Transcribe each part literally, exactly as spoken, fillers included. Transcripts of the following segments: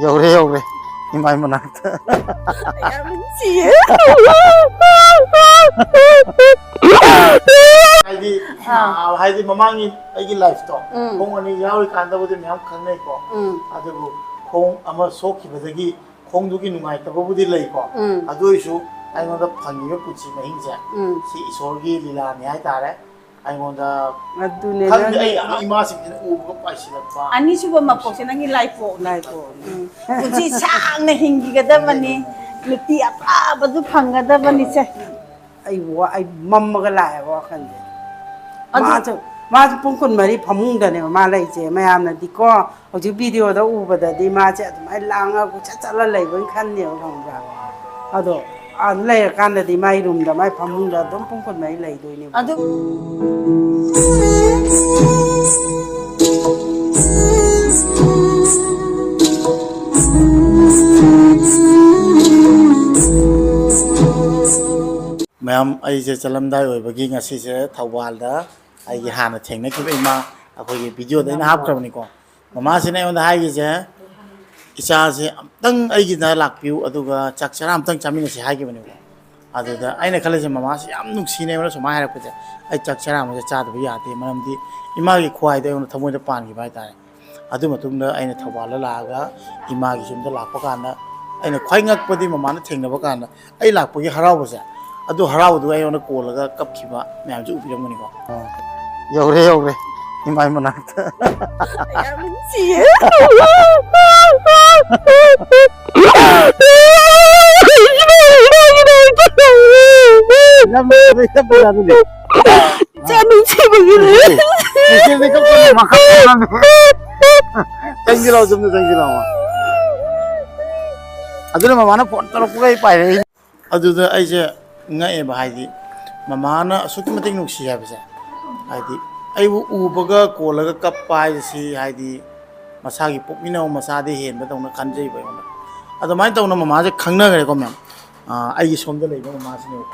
ꯌꯧꯔꯦ, ꯌꯧꯔꯦ, ꯏꯃꯥꯏ ꯃꯅꯥꯛꯇ꯫ ꯌꯥꯝ ꯅꯨꯡꯁꯤꯌꯦ꯫ ꯍꯥꯏꯗꯤ ꯑꯥ, ꯍꯥꯏꯗꯤ ꯃꯃꯥꯡꯒꯤ ꯑꯩꯒꯤ ꯂꯥꯏꯐꯇꯣ, ꯎꯝ꯫ ꯈꯣꯡ ꯑꯅꯤ ꯌꯥꯎꯔꯤꯀꯥꯟꯗꯕꯨꯗꯤ ꯃꯌꯥꯝ ꯈꯪꯅꯩꯀꯣ꯫ ꯎꯝ꯫ ꯑꯗꯨꯕꯨ ꯈꯣꯡ ꯑꯃ ꯁꯣꯛꯈꯤꯕꯗꯒꯤ ꯈꯣꯡꯗꯨꯒꯤ ꯅꯨꯡꯉꯥꯏꯇꯕꯕꯨꯗꯤ ꯂꯩꯀꯣ꯫ ꯎꯝ꯫ ꯑꯗꯨ ꯑꯣꯏꯁꯨ ꯑꯩꯉꯣꯟꯗ ꯐꯪꯉꯤꯕ ꯄꯨꯟꯁꯤ ꯃꯍꯤꯡꯁꯦ, ꯎꯝ꯫ ꯁꯤ ꯏꯁꯣꯔꯒꯤ ꯂꯤꯂꯥꯅꯤ ꯍꯥꯏꯇꯥꯔꯦ꯫ ꯑꯩꯉꯣꯟꯗ ꯑꯗꯨꯅꯦ ꯈꯪꯗꯦ, ꯅꯪꯒꯤ ꯑꯩ ꯏꯃꯥꯁꯤꯡꯁꯤꯅ ꯎꯕꯒ ꯄꯥꯏꯁꯤꯜꯂꯛꯄ꯫ ꯑꯅꯤꯁꯨꯕ ꯃꯄꯣꯛꯁꯦ ꯅꯪꯒꯤ ꯂꯥꯏꯄꯣꯛꯅꯦ꯫ ꯂꯥꯏꯄꯣꯛꯅꯤ꯫ ꯎꯝ꯫ ꯄꯨꯟꯁꯤ ꯁꯥꯡꯅ ꯍꯤꯡꯈꯤꯒꯗꯕꯅꯤ, ꯅꯨꯄꯤ ꯑꯐꯕꯁꯨ ꯐꯪꯒꯗꯕꯅꯤꯁꯦ꯫ ꯑꯩ ꯋꯥ- ꯑꯩ ꯃꯝꯃꯒ ꯂꯥꯛꯑꯦꯕ ꯋꯥꯈꯜꯁꯦ꯫ ꯑꯗꯨ- ꯃꯥꯁꯨ ꯃꯥꯁꯨ ꯄꯨꯡ ꯀꯨꯟꯃꯔꯤ ꯐꯃꯨꯡꯗꯅꯦꯕ ꯃꯥ ꯂꯩꯁꯦ꯫ ꯃꯌꯥꯝꯅꯗꯤꯀꯣ, ꯍꯧꯖꯤꯛ ꯚꯤꯗꯤꯑꯣꯗ ꯎꯕꯗꯗꯤ ꯃꯥꯁꯦ ꯑꯗꯨꯃꯥꯏꯅ ꯂꯥꯡꯉꯒ ꯀꯣꯏꯆꯠ ꯆꯠꯂ ꯂꯩꯕꯣꯏ ꯈꯟꯅꯦꯕ, ꯈꯪꯕ꯭ꯔꯥ? ꯑꯗꯣ ꯑꯥꯗ ꯂꯩꯔꯀꯥꯟꯗꯗꯤ ꯃꯥꯏ ꯔꯨꯝꯗ, ꯃꯥꯏ ꯐꯃꯨꯡꯗ ꯑꯗꯨꯝ ꯄꯨꯡ ꯀꯨꯟꯃꯔꯤ ꯂꯩꯗꯣꯏꯅꯦꯕ꯫ ꯑꯗꯨ ꯃꯌꯥꯝ, ꯑꯩꯁꯦ ꯆꯠꯂꯝꯗꯥꯏ ꯑꯣꯏꯕꯒꯤ ꯉꯁꯤꯁꯦ ꯊꯧꯕꯥꯜꯗ ꯑꯩꯒꯤ ꯍꯥꯟꯅ ꯊꯦꯡꯅꯈꯤꯕ ꯏꯃꯥ, ꯑꯩꯈꯣꯏꯒꯤ ꯚꯤꯗꯤꯑꯣꯗ ꯑꯩꯅ ꯍꯥꯞꯈ꯭ꯔꯕꯅꯤꯀꯣ꯫ ꯃꯃꯥꯁꯤꯅ ꯑꯩꯉꯣꯟꯗ ꯍꯥꯏꯒꯤꯁꯦ, "ꯏꯆꯥꯁꯦ ꯑꯝꯇꯪ ꯑꯩꯒꯤꯗ ꯂꯥꯛꯄꯤꯌꯨ, ꯑꯗꯨꯒ ꯆꯥꯛ ꯆꯔꯥ ꯑꯝꯇꯪ ꯆꯥꯃꯤꯟꯅꯁꯤ" ꯍꯥꯏꯈꯤꯕꯅꯦꯕ꯫ ꯑꯗꯨꯗ ꯑꯩꯅ ꯈꯜꯂꯤꯁꯦ, ꯃꯃꯥꯁꯦ ꯌꯥꯝ ꯅꯨꯡꯁꯤꯅ ꯑꯩꯉꯣꯟꯗ ꯁꯨꯃꯥꯏꯅ ꯍꯥꯏꯔꯛꯄꯁꯦ, ꯑꯩ ꯆꯥꯛ ꯆꯔꯥ ꯑꯃꯁꯦ ꯆꯥꯗꯕ ꯌꯥꯗꯦ, ꯃꯔꯝꯗꯤ ꯏꯃꯥꯒꯤ ꯈ꯭ꯋꯥꯏꯗ ꯑꯩꯉꯣꯟꯗ ꯊꯃꯣꯏꯗ ꯄꯥꯟꯈꯤꯕ ꯍꯥꯏꯇꯥꯔꯦ꯫ ꯑꯗꯨ ꯃꯇꯨꯡꯗ ꯑꯩꯅ ꯊꯧꯕꯥꯜꯗ ꯂꯥꯛꯑꯒ ꯏꯃꯥꯒꯤ ꯌꯨꯝꯗ ꯂꯥꯛꯄ ꯀꯥꯟꯗ ꯑꯩꯅ ꯈ꯭ꯋꯥꯏ ꯉꯛꯄꯗꯤ, ꯃꯃꯥꯅ ꯊꯦꯡꯅꯕ ꯀꯥꯟꯗ ꯑꯩ ꯂꯥꯛꯄꯒꯤ ꯍꯔꯥꯎꯕꯁꯦ, ꯑꯗꯨ ꯍꯔꯥꯎꯕꯗꯨ ꯑꯩꯉꯣꯟꯗ ꯀꯣꯜꯂꯒ ꯀꯞꯈꯤꯕ ꯃꯌꯥꯝꯁꯨ ꯎꯕꯤꯔꯝꯒꯅꯤꯀꯣ꯫ ꯌꯧꯔꯦ, ꯌꯧꯔꯦ, ꯏꯃꯥꯏ ꯃꯅꯥꯛꯇ꯫ ꯌꯥꯝ ꯅꯨꯡꯁꯤꯌꯦ꯫ ꯌꯥꯝ ꯅꯨꯡꯁꯤꯕ ꯌꯥꯗꯨꯅꯦ꯫ ꯏꯆꯥ ꯅꯨꯡꯁꯤꯕꯒꯤꯅꯦ꯫ ꯏꯆꯦꯗꯤ ꯀꯞꯀꯅꯨ, ꯃꯈꯥ ꯄꯣꯔꯝꯃꯦ꯫ ꯆꯪꯁꯤꯜꯂꯛꯑꯣ, ꯆꯨꯝꯅ ꯆꯪꯁꯤꯜꯂꯛꯑꯣ꯫ ꯑꯗꯨꯅ ꯃꯃꯥꯅ ꯐꯣꯟ ꯇꯧꯔꯛꯄꯒ ꯑꯩ ꯄꯥꯏꯔꯛꯏ꯫ ꯑꯗꯨꯗ ꯑꯩꯁꯦ ꯉꯛꯑꯦꯕ, ꯍꯥꯏꯗꯤ ꯃꯃꯥꯅ ꯑꯁꯨꯛꯀꯤ ꯃꯇꯤꯛ ꯅꯨꯡꯁꯤ ꯍꯥꯏꯕꯁꯦ꯫ ꯍꯥꯏꯗꯤ ꯑꯩꯕꯨ ꯎꯕꯒ ꯀꯣꯜꯂꯒ ꯀꯞꯄ ꯍꯥꯏꯁꯤ, ꯍꯥꯏꯗꯤ ꯃꯁꯥꯒꯤ ꯄꯣꯛꯃꯤꯟꯅꯕ ꯃꯆꯥꯗꯤ ꯍꯦꯟꯕꯗꯧꯅ ꯈꯟꯖꯩꯕ ꯑꯩꯉꯣꯟꯗ꯫ ꯑꯗꯨꯃꯥꯏꯅ ꯇꯧꯅ ꯃꯃꯥꯁꯦ ꯈꯪꯅꯈ꯭ꯔꯦꯀꯣ ꯃꯌꯥꯝ꯫ ꯑꯥ, ꯑꯩꯒꯤ ꯁꯣꯝꯗ ꯂꯩꯕ ꯃꯃꯥꯁꯤꯅꯦꯕ꯫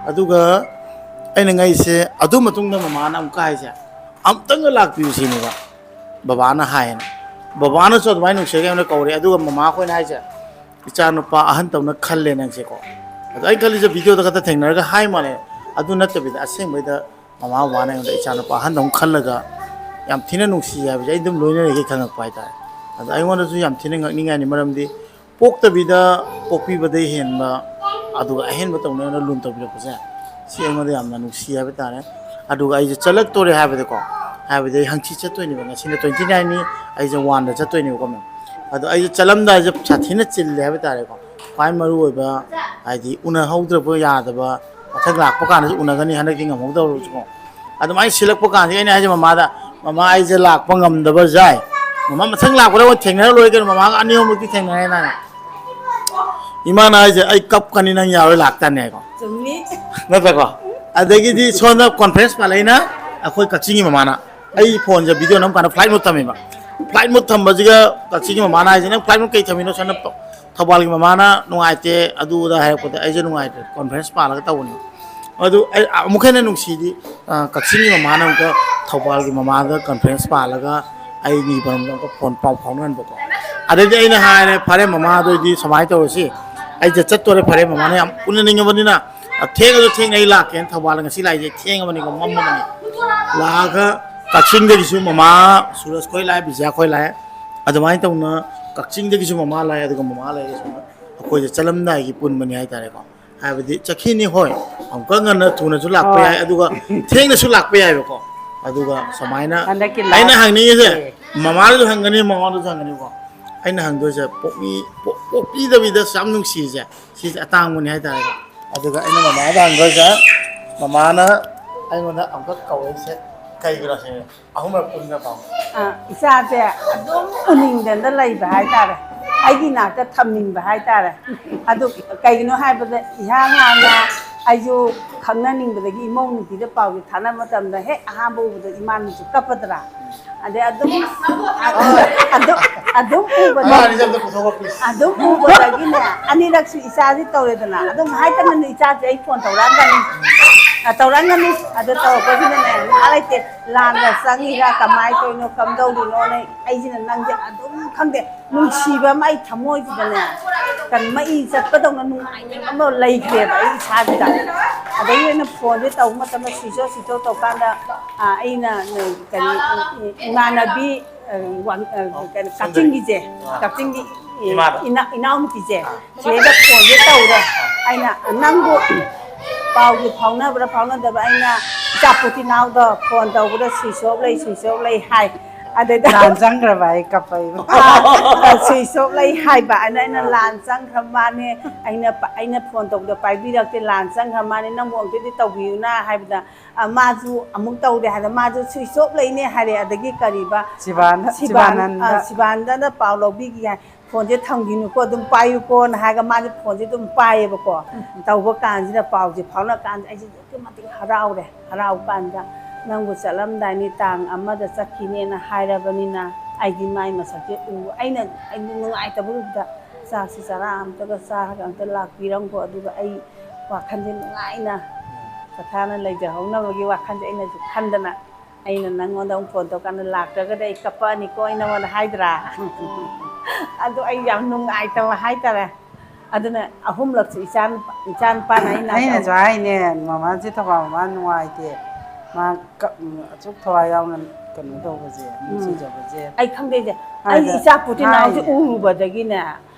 ꯑꯗꯨꯒ ꯑꯩꯅ ꯉꯛꯏꯁꯦ, ꯑꯗꯨ ꯃꯇꯨꯡꯗ ꯃꯃꯥꯅ ꯑꯃꯨꯛꯀ ꯍꯥꯏꯁꯦ, "ꯑꯃꯨꯛꯇꯪꯒ ꯂꯥꯛꯄꯤꯌꯨ" ꯁꯤꯅꯦꯕ ꯕꯕꯥꯅ ꯍꯥꯏꯌꯦꯅ꯫ ꯕꯕꯥꯅꯁꯨ ꯑꯗꯨꯃꯥꯏꯅ ꯅꯨꯡꯁꯤꯔꯒ ꯑꯩꯉꯣꯟꯗ ꯀꯧꯔꯦ, ꯑꯗꯨꯒ ꯃꯃꯥ ꯑꯩꯈꯣꯏꯅ ꯍꯥꯏꯁꯦ, "ꯏꯆꯥꯅꯨꯄꯥ ꯑꯍꯟ ꯇꯧꯅ ꯈꯜꯂꯦ ꯅꯪꯁꯦꯀꯣ"꯫ ꯑꯗꯣ ꯑꯩꯅ ꯈꯜꯂꯤꯁꯦ, ꯚꯤꯗꯤꯑꯣꯗ ꯈꯛꯇ ꯊꯦꯡꯅꯔꯒ ꯍꯥꯏ ꯃꯥꯜꯂꯦ, ꯑꯗꯨ ꯅꯠꯇꯕꯤꯗ ꯑꯁꯦꯡꯕꯩꯗ ꯃꯃꯥ ꯕꯕꯥꯅ ꯑꯩꯉꯣꯟꯗ ꯏꯆꯥꯅꯨꯄꯥ ꯑꯍꯟꯗꯧꯅ ꯈꯜꯂꯒ ꯌꯥꯝ ꯊꯤꯅ ꯅꯨꯡꯁꯤ ꯍꯥꯏꯕꯁꯦ ꯑꯩ ꯑꯗꯨꯝ ꯂꯣꯏꯅꯔꯤꯈꯩ ꯈꯪꯉꯛꯄ ꯍꯥꯏꯇꯥꯔꯦ꯫ ꯑꯗꯣ ꯑꯩꯉꯣꯟꯗꯁꯨ ꯌꯥꯝ ꯊꯤꯅ ꯉꯛꯅꯤꯡꯉꯥꯏꯅꯤ, ꯃꯔꯝꯗꯤ ꯄꯣꯛꯇꯕꯤꯗ ꯄꯣꯛꯄꯤꯕꯗꯩ ꯍꯦꯟꯕ, ꯑꯗꯨꯒ ꯑꯍꯦꯟꯕ ꯇꯧꯅꯅ ꯂꯨꯅ ꯇꯧꯕꯤꯔꯛꯄꯁꯦ, ꯁꯤ ꯑꯩꯉꯣꯟꯗ ꯌꯥꯝꯅ ꯅꯨꯡꯁꯤ ꯍꯥꯏꯕ ꯇꯥꯔꯦ꯫ ꯑꯗꯨꯒ ꯑꯩꯁꯦ ꯆꯠꯂꯛꯇꯣꯔꯦ ꯍꯥꯏꯕꯗꯀꯣ, ꯍꯥꯏꯕꯗꯤ ꯑꯩ ꯍꯪꯆꯤꯠ ꯆꯠꯇꯣꯏꯅꯦꯕ, ꯉꯁꯤꯅ twenty nine ꯅꯤ, ꯑꯩꯁꯦ one ꯗ ꯆꯠꯇꯣꯏꯅꯦꯕꯀꯣ, ꯃꯦꯝ꯫ ꯑꯗꯣ ꯑꯩꯁꯦ ꯆꯠꯂꯝꯗꯥꯏꯁꯦ ꯁꯥꯊꯤꯅ ꯆꯤꯜꯂꯦ ꯍꯥꯏꯕ ꯇꯥꯔꯦꯀꯣ꯫ ꯈ꯭ꯋꯥꯏ ꯃꯔꯨ ꯑꯣꯏꯕ, ꯍꯥꯏꯗꯤ ꯎꯅꯍꯧꯗ꯭ꯔꯕ ꯌꯥꯗꯕ, ꯃꯊꯪ ꯂꯥꯛꯄ ꯀꯥꯟꯗꯁꯨ ꯎꯅꯒꯅꯤ, ꯍꯟꯗꯛꯇꯤ ꯉꯝꯍꯧꯗꯧꯔꯁꯨꯀꯣ꯫ ꯑꯗꯨꯃꯥꯏꯅ ꯁꯤꯜꯂꯛꯄ ꯀꯥꯟꯁꯤꯗ ꯑꯩꯅ ꯍꯥꯏꯁꯦ ꯃꯃꯥꯗ, "ꯃꯃꯥ, ꯑꯩꯁꯦ ꯂꯥꯛꯄ ꯉꯝꯗꯕ ꯌꯥꯏ"꯫ ꯃꯃꯥ, "ꯃꯊꯪ ꯂꯥꯛꯄꯗ ꯑꯃꯨꯛ ꯊꯦꯡꯅꯔ ꯂꯣꯏꯔꯦ ꯀꯩꯅꯣ"꯫ ꯃꯃꯥꯒ ꯑꯅꯤ ꯑꯍꯨꯝꯂꯛꯇꯤ ꯊꯦꯡꯅꯔꯦ ꯅꯥꯅꯦ꯫ ꯏꯃꯥꯅ ꯍꯥꯏꯁꯦ, "ꯑꯩ ꯀꯞꯀꯅꯤ ꯅꯪ ꯌꯥꯔꯣꯏ ꯂꯥꯛꯇꯅꯦꯀꯣ"꯫ ꯆꯨꯝꯃꯤ꯫ ꯅꯠꯇ꯭ꯔꯀꯣ? ꯑꯗꯒꯤꯗꯤ ꯁꯣꯝꯗ ꯀꯣꯟꯐ꯭ꯔꯦꯟꯁ ꯄꯥꯜꯂꯛꯏꯅ ꯑꯩꯈꯣꯏ ꯀꯛꯆꯤꯡꯒꯤ ꯃꯃꯥꯅ꯫ ꯑꯩ ꯐꯣꯟꯁꯦ ꯚꯤꯗꯤꯑꯣ ꯅꯝ ꯀꯥꯟꯗ flight mode ꯊꯝꯃꯦꯕ꯫ Flight mode ꯊꯝꯕꯁꯤꯒ ꯀꯛꯆꯤꯡꯒꯤ ꯃꯃꯥꯅ ꯍꯥꯏꯁꯦ, "ꯅꯪ flight mode ꯀꯩ ꯊꯝꯃꯤꯅꯣ?" ꯁꯣꯝꯗ ꯊꯧꯕꯥꯜꯒꯤ ꯃꯃꯥꯅ ꯅꯨꯡꯉꯥꯏꯇꯦ ꯑꯗꯨ ꯑꯗꯥ ꯍꯥꯏꯔꯛꯄꯗ ꯑꯩꯁꯦ ꯅꯨꯡꯉꯥꯏꯇ꯭ꯔꯦ, ꯀꯣꯟꯐ꯭ꯔꯦꯟꯁ ꯄꯥꯜꯂꯒ ꯇꯧꯕꯅꯦ꯫ ꯑꯗꯨ ꯑꯩ ꯑꯃꯨꯛꯀ ꯍꯦꯟꯅ ꯅꯨꯡꯁꯤꯗꯤ, ꯑ, ꯀꯛꯆꯤꯡꯒꯤ ꯃꯃꯥꯅ ꯑꯃꯨꯛꯀ ꯊꯧꯕꯥꯜꯒꯤ ꯃꯃꯥꯗ ꯀꯟꯐ꯭ꯔꯦꯟꯁ ꯄꯥꯜꯂꯒ ꯑꯩꯒꯤ ꯃꯔꯝꯗ ꯑꯃꯨꯛꯀ ꯐꯣꯟ ꯄꯥꯎ ꯐꯥꯎꯅꯍꯟꯕꯀꯣ꯫ ꯑꯗꯩꯗꯤ ꯑꯩꯅ ꯍꯥꯏꯔꯦ, "ꯐꯔꯦ ꯃꯃꯥ, ꯑꯗꯨ ꯑꯣꯏꯗꯤ ꯁꯨꯃꯥꯏꯅ ꯇꯧꯔꯁꯤ, ꯑꯩꯁꯦ ꯆꯠꯇꯣꯔꯦ, ꯐꯔꯦ ꯃꯃꯥꯅ ꯌꯥꯝ ꯎꯅꯅꯤꯡꯉꯕꯅꯤꯅ, ꯑ, ꯊꯦꯡꯉꯁꯨ ꯊꯦꯡꯅ ꯑꯩ ꯂꯥꯛꯀꯦꯅ ꯊꯧꯕꯥꯜꯗ ꯉꯁꯤ ꯂꯥꯛꯏꯁꯦ ꯊꯦꯡꯉꯕꯅꯤꯀꯣ, ꯃꯝꯃꯕꯅꯤ"꯫ ꯂꯥꯛꯑꯒ ꯀꯛꯆꯤꯡꯗꯒꯤꯁꯨ ꯃꯃꯥ ꯁꯨꯔꯖ ꯈꯣꯏ ꯂꯥꯛꯑꯦ, ꯕꯤꯖꯌꯥ ꯈꯣꯏ ꯂꯥꯛꯑꯦ꯫ ꯑꯗꯨꯃꯥꯏꯅ ꯇꯧꯅ ꯀꯛꯆꯤꯡꯗꯒꯤꯁꯨ ꯃꯃꯥ ꯂꯥꯛꯑꯦ, ꯑꯗꯨꯒ ꯃꯃꯥ ꯂꯩꯔꯒꯁꯨ ꯑꯩꯈꯣꯏꯁꯦ ꯆꯠꯂꯝꯗꯥꯏꯒꯤ ꯄꯨꯟꯕꯅꯤ ꯍꯥꯏꯇꯥꯔꯦꯀꯣ꯫ ꯍꯥꯏꯕꯗꯤ ꯆꯠꯈꯤꯅꯤ, ꯍꯣꯏ, ꯑꯃꯨꯛꯀ ꯉꯟꯅ ꯊꯨꯅꯁꯨ ꯂꯥꯛꯄ ꯍꯣꯏ꯫ ꯌꯥꯏ, ꯑꯗꯨꯒ ꯊꯦꯡꯅꯁꯨ ꯂꯥꯛꯄ ꯌꯥꯏꯕꯀꯣ꯫ ꯑꯗꯨꯒ ꯁꯨꯃꯥꯏꯅ ꯍꯟꯗꯛꯀꯤ ꯑꯩꯅ ꯂꯥꯁ ꯍꯪꯅꯤꯡꯉꯤꯁꯦ, ꯑꯦ꯫ ꯃꯃꯥꯗꯁꯨ ꯍꯪꯒꯅꯤ, ꯃꯃꯥꯗꯁꯨ ꯍꯪꯒꯅꯤꯀꯣ꯫ ꯑꯩꯅ ꯍꯪꯗꯣꯏꯁꯦ, ꯄꯣꯛꯃꯤ-, ꯄꯣꯛ-, ꯄꯣꯛꯄꯤꯗꯕꯤꯗ ꯌꯥꯝ ꯅꯨꯡꯁꯤꯔꯤꯁꯦ, ꯁꯤꯁꯦ ꯑꯇꯥꯡꯕꯅꯤ ꯍꯥꯏꯇꯥꯔꯦꯀꯣ꯫ ꯑꯗꯨꯒ ꯑꯩꯅ ꯃꯃꯥꯗ ꯍꯪꯗꯣꯏꯁꯦ, ꯃꯃꯥꯅ ꯑꯩꯉꯣꯟꯗ ꯑꯃꯨꯛꯀ ꯀꯧꯔꯛꯏꯁꯦ ꯀꯩꯒꯤꯅꯣ ꯁꯤꯅꯤ? ꯑꯍꯨꯝꯂꯛ ꯄꯨꯟꯅ ꯄꯥꯎ꯫ ꯑ, ꯏꯆꯥꯁꯦ ꯑꯗꯨꯝ ꯎꯅꯤꯡꯗꯅ ꯂꯩꯕ ꯍꯥꯏꯇꯥꯔꯦ, ꯑꯩꯒꯤ ꯅꯥꯛꯇ ꯊꯝꯅꯤꯡꯕ ꯍꯥꯏꯇꯥꯔꯦ꯫ ꯑꯗꯨ ꯀꯩꯒꯤꯅꯣ ꯍꯥꯏꯕꯗ, ꯏꯍꯥꯟ ꯍꯥꯟꯅ ꯑꯩꯁꯨ ꯈꯪꯅꯅꯤꯡꯕꯗꯒꯤ ꯏꯃꯧ ꯅꯨꯄꯤꯗ ꯄꯥꯎꯁꯦ ꯊꯥꯅꯕ ꯃꯇꯝꯗ, ꯍꯦꯛ ꯑꯍꯥꯟꯕ ꯎꯕꯗ ꯏꯃꯥꯅꯁꯨ ꯀꯞꯄꯗ꯭ꯔꯥ? ꯑꯗꯩ ꯑꯗꯨꯝ, ꯑꯗꯨꯝ, ꯑꯗꯨꯝ ꯎꯕꯗ, ꯑꯉꯥꯡ ꯑꯅꯤꯁꯦ ꯑꯝꯇ ꯄꯨꯊꯣꯛꯑꯣ, please꯫ ꯑꯗꯨꯝ ꯎꯕꯗꯒꯤꯅꯦ, ꯑꯅꯤꯔꯛꯁꯨ ꯏꯆꯥꯁꯤ ꯇꯧꯔꯦꯗꯅ, ꯑꯗꯨꯝ ꯍꯥꯏꯗꯅ ꯏꯆꯥꯁꯦ ꯑꯩ ꯐꯣꯟ ꯇꯧꯔꯛꯑꯝꯒꯅꯤ꯫ ꯑ, ꯇꯧꯔꯛꯑꯝꯒꯅꯤ꯫ ꯑꯗꯣ ꯇꯧꯔꯛꯄꯁꯤꯗꯅꯦ, ꯉꯥꯏꯍꯥꯛ ꯂꯩꯇꯦ, ꯂꯥꯟꯒ ꯆꯪꯉꯤꯔꯥ, ꯀꯃꯥꯏꯅ ꯇꯧꯔꯤꯅꯣ, ꯀꯝꯗꯧꯔꯤꯅꯣꯅ ꯑꯩꯁꯤꯅ ꯅꯪꯁꯦ ꯑꯗꯨꯝ ꯈꯪꯗꯦ, ꯅꯨꯡꯁꯤꯕ ꯑꯃ ꯑꯩ ꯊꯃꯣꯏꯁꯤꯗꯅꯦ, ꯀꯩꯅꯣ, ꯃꯩ ꯆꯠꯄꯗꯧꯅ ꯅꯨꯡꯉꯥꯏꯇꯕ ꯑꯃ ꯂꯩꯈ꯭ꯔꯦꯕ ꯑꯩ ꯏꯁꯥꯁꯤꯗ꯫ ꯑꯗꯒꯤ ꯑꯩꯅ ꯐꯣꯟꯁꯦ ꯇꯧꯕ ꯃꯇꯝꯗ switch off, switch off ꯇꯧꯀꯥꯟꯗ, ꯑ, ꯑꯩꯅ, ꯀꯔꯤ, ꯏꯃꯥꯟꯅꯕꯤ, ꯑ, ꯋꯥꯡ-, ꯑ, ꯀꯩꯅꯣ, ꯀꯛꯆꯤꯡꯒꯤꯁꯦ, ꯀꯛꯆꯤꯡꯒꯤ, ꯑ, ꯏꯃꯥꯗꯣ꯫ ꯏꯅꯥ-, ꯏꯅꯥꯎꯅꯨꯄꯤꯁꯦ, ꯁꯤꯗꯩꯗ ꯐꯣꯟꯁꯦ ꯇꯧꯔꯦ꯫ ꯑꯩꯅ, "ꯅꯪꯕꯨ ꯄꯥꯎꯗꯤ ꯐꯥꯎꯅꯕ꯭ꯔꯥ ꯐꯥꯎꯅꯗꯕ꯭ꯔꯥ?" ꯑꯩꯅ, "ꯏꯆꯥ ꯄꯣꯇꯤꯅꯥꯎꯗꯣ ꯐꯣꯟ ꯇꯧꯕꯗ switch off ꯂꯩ, switch off ꯂꯩ ꯍꯥꯏ"꯫ ꯑꯗꯩꯗ, "ꯂꯥꯟ ꯆꯪꯈ꯭ꯔꯕ ꯑꯩ ꯀꯞꯄ ꯑꯩꯕꯨ?" "ꯑꯥ, switch off ꯂꯩ" ꯍꯥꯏꯕ꯫ ꯑꯗ ꯑꯩꯅ, ꯑꯥ꯫ "ꯂꯥꯟ ꯆꯪꯈ꯭ꯔ ꯃꯥꯅꯦ, ꯑꯩꯅ ꯄ-, ꯑꯩꯅ ꯐꯣꯟ ꯇꯧꯕꯗ ꯄꯥꯏꯕꯤꯔꯛꯇꯦ, ꯂꯥꯟ ꯆꯪꯈ꯭ꯔ ꯃꯥꯅꯦ, ꯅꯪꯕꯨ ꯑꯝꯇꯗꯤ ꯇꯧꯕꯤꯌꯨꯅ" ꯍꯥꯏꯕꯗ, ꯑ, ꯃꯥꯁꯨ ꯑꯃꯨꯛ ꯇꯧꯔꯦ ꯍꯥꯏꯗ, ꯃꯥꯁꯨ switch off ꯂꯩꯅꯦ ꯍꯥꯏꯔꯦ꯫ ꯑꯗꯒꯤ ꯀꯔꯤꯕ, ꯁꯤꯕꯥꯅ-, ꯁꯤꯕꯥꯟ-, ꯁꯤꯕꯥꯅꯟꯗ꯫ ꯑ, ꯁꯤꯕꯥꯅꯟꯗꯅ ꯄꯥꯎ ꯂꯧꯕꯤꯈꯤ ꯍꯥꯏ, "ꯐꯣꯟꯁꯦ ꯊꯝꯈꯤꯅꯨꯀꯣ, ꯑꯗꯨꯝ ꯄꯥꯏꯌꯨꯀꯣꯅ" ꯍꯥꯏꯔꯒ ꯃꯥꯁꯦ ꯐꯣꯟꯁꯦ ꯑꯗꯨꯝ ꯄꯥꯏꯌꯦꯕꯀꯣ꯫ ꯇꯧꯕ ꯀꯥꯟꯁꯤꯗ, ꯄꯥꯎꯁꯦ ꯐꯥꯎꯅ ꯀꯥꯟꯁꯤꯗ ꯑꯩꯁꯦ ꯑꯗꯨꯛꯀꯤ ꯃꯇꯤꯛ ꯍꯔꯥꯎꯔꯦ꯫ ꯍꯔꯥꯎ ꯀꯥꯟꯗ, "ꯅꯪꯕꯨ ꯆꯠꯂꯝꯗꯥꯏꯅꯤ, ꯇꯥꯡ ꯑꯃꯗ ꯆꯠꯈꯤꯅꯦꯅ ꯍꯥꯏꯔꯕꯅꯤꯅ", ꯑꯩꯗꯤ ꯃꯥꯏ ꯃꯁꯛꯁꯦ ꯎ-, ꯑꯩꯅ, ꯑꯩꯗꯤ ꯅꯨꯡꯉꯥꯏꯇꯕꯗꯨꯗ ꯆꯥꯛꯁꯤ ꯆꯔꯥ ꯑꯝꯇꯒ ꯆꯥꯔꯒ ꯑꯝꯇ ꯂꯥꯛꯄꯤꯔꯝꯈꯣ, ꯑꯗꯨꯒ ꯑꯩ ꯋꯥꯈꯜꯁꯦ ꯅꯨꯡꯉꯥꯏꯅ ꯄꯣꯊꯥꯅ ꯂꯩꯖꯍꯧꯅꯕꯒꯤ ꯋꯥꯈꯜꯁꯦ ꯑꯩꯅꯁꯨ ꯈꯟꯗꯅ, ꯑꯩꯅ ꯅꯪꯉꯣꯟꯗ ꯑꯃꯨꯛ ꯐꯣꯟ ꯇꯧꯔꯀꯥꯟꯗ, "ꯂꯥꯛꯇ꯭ꯔꯒꯗꯤ ꯑꯩ ꯀꯞꯄꯛꯑꯅꯤꯀꯣ", ꯑꯩ ꯅꯉꯣꯟꯗ ꯍꯥꯏꯗ꯭ꯔꯥ? ꯑꯗꯣ ꯑꯩ ꯌꯥꯝ ꯅꯨꯡꯉꯥꯏꯇꯕ ꯍꯥꯏꯇꯥꯔꯦ꯫ ꯑꯗꯨꯅ ꯑꯍꯨꯝꯂꯛꯁꯨ ꯏꯆꯥ ꯅꯨꯄꯥ-, ꯏꯆꯥ ꯅꯨꯄꯥꯅ ꯑꯩꯅ ꯑꯩꯅꯁꯨ ꯍꯥꯏꯅꯦ, "ꯃꯃꯥꯁꯦ ꯊꯧꯕꯥꯜ ꯃꯃꯥ ꯅꯨꯡꯉꯥꯏꯇꯦ, ꯃꯥ ꯀꯞ-, ꯑꯁꯨꯛ ꯊꯋꯥꯏ ꯌꯥꯎꯅ ꯀꯩꯅꯣ ꯇꯧꯕꯁꯦ, ꯎꯝ꯫ ꯅꯨꯡꯁꯤꯖꯕꯁꯦ"꯫ ꯑꯩ ꯈꯪꯗꯦ ꯏꯆꯦ, ꯑꯩꯗꯤ ꯍꯥꯏꯗ ꯏꯆꯥ ꯄꯣꯇꯤꯅꯥꯎꯁꯦ ꯍꯥꯏꯅꯦ꯫ ꯎꯔꯨꯕꯗꯒꯤꯅꯦ,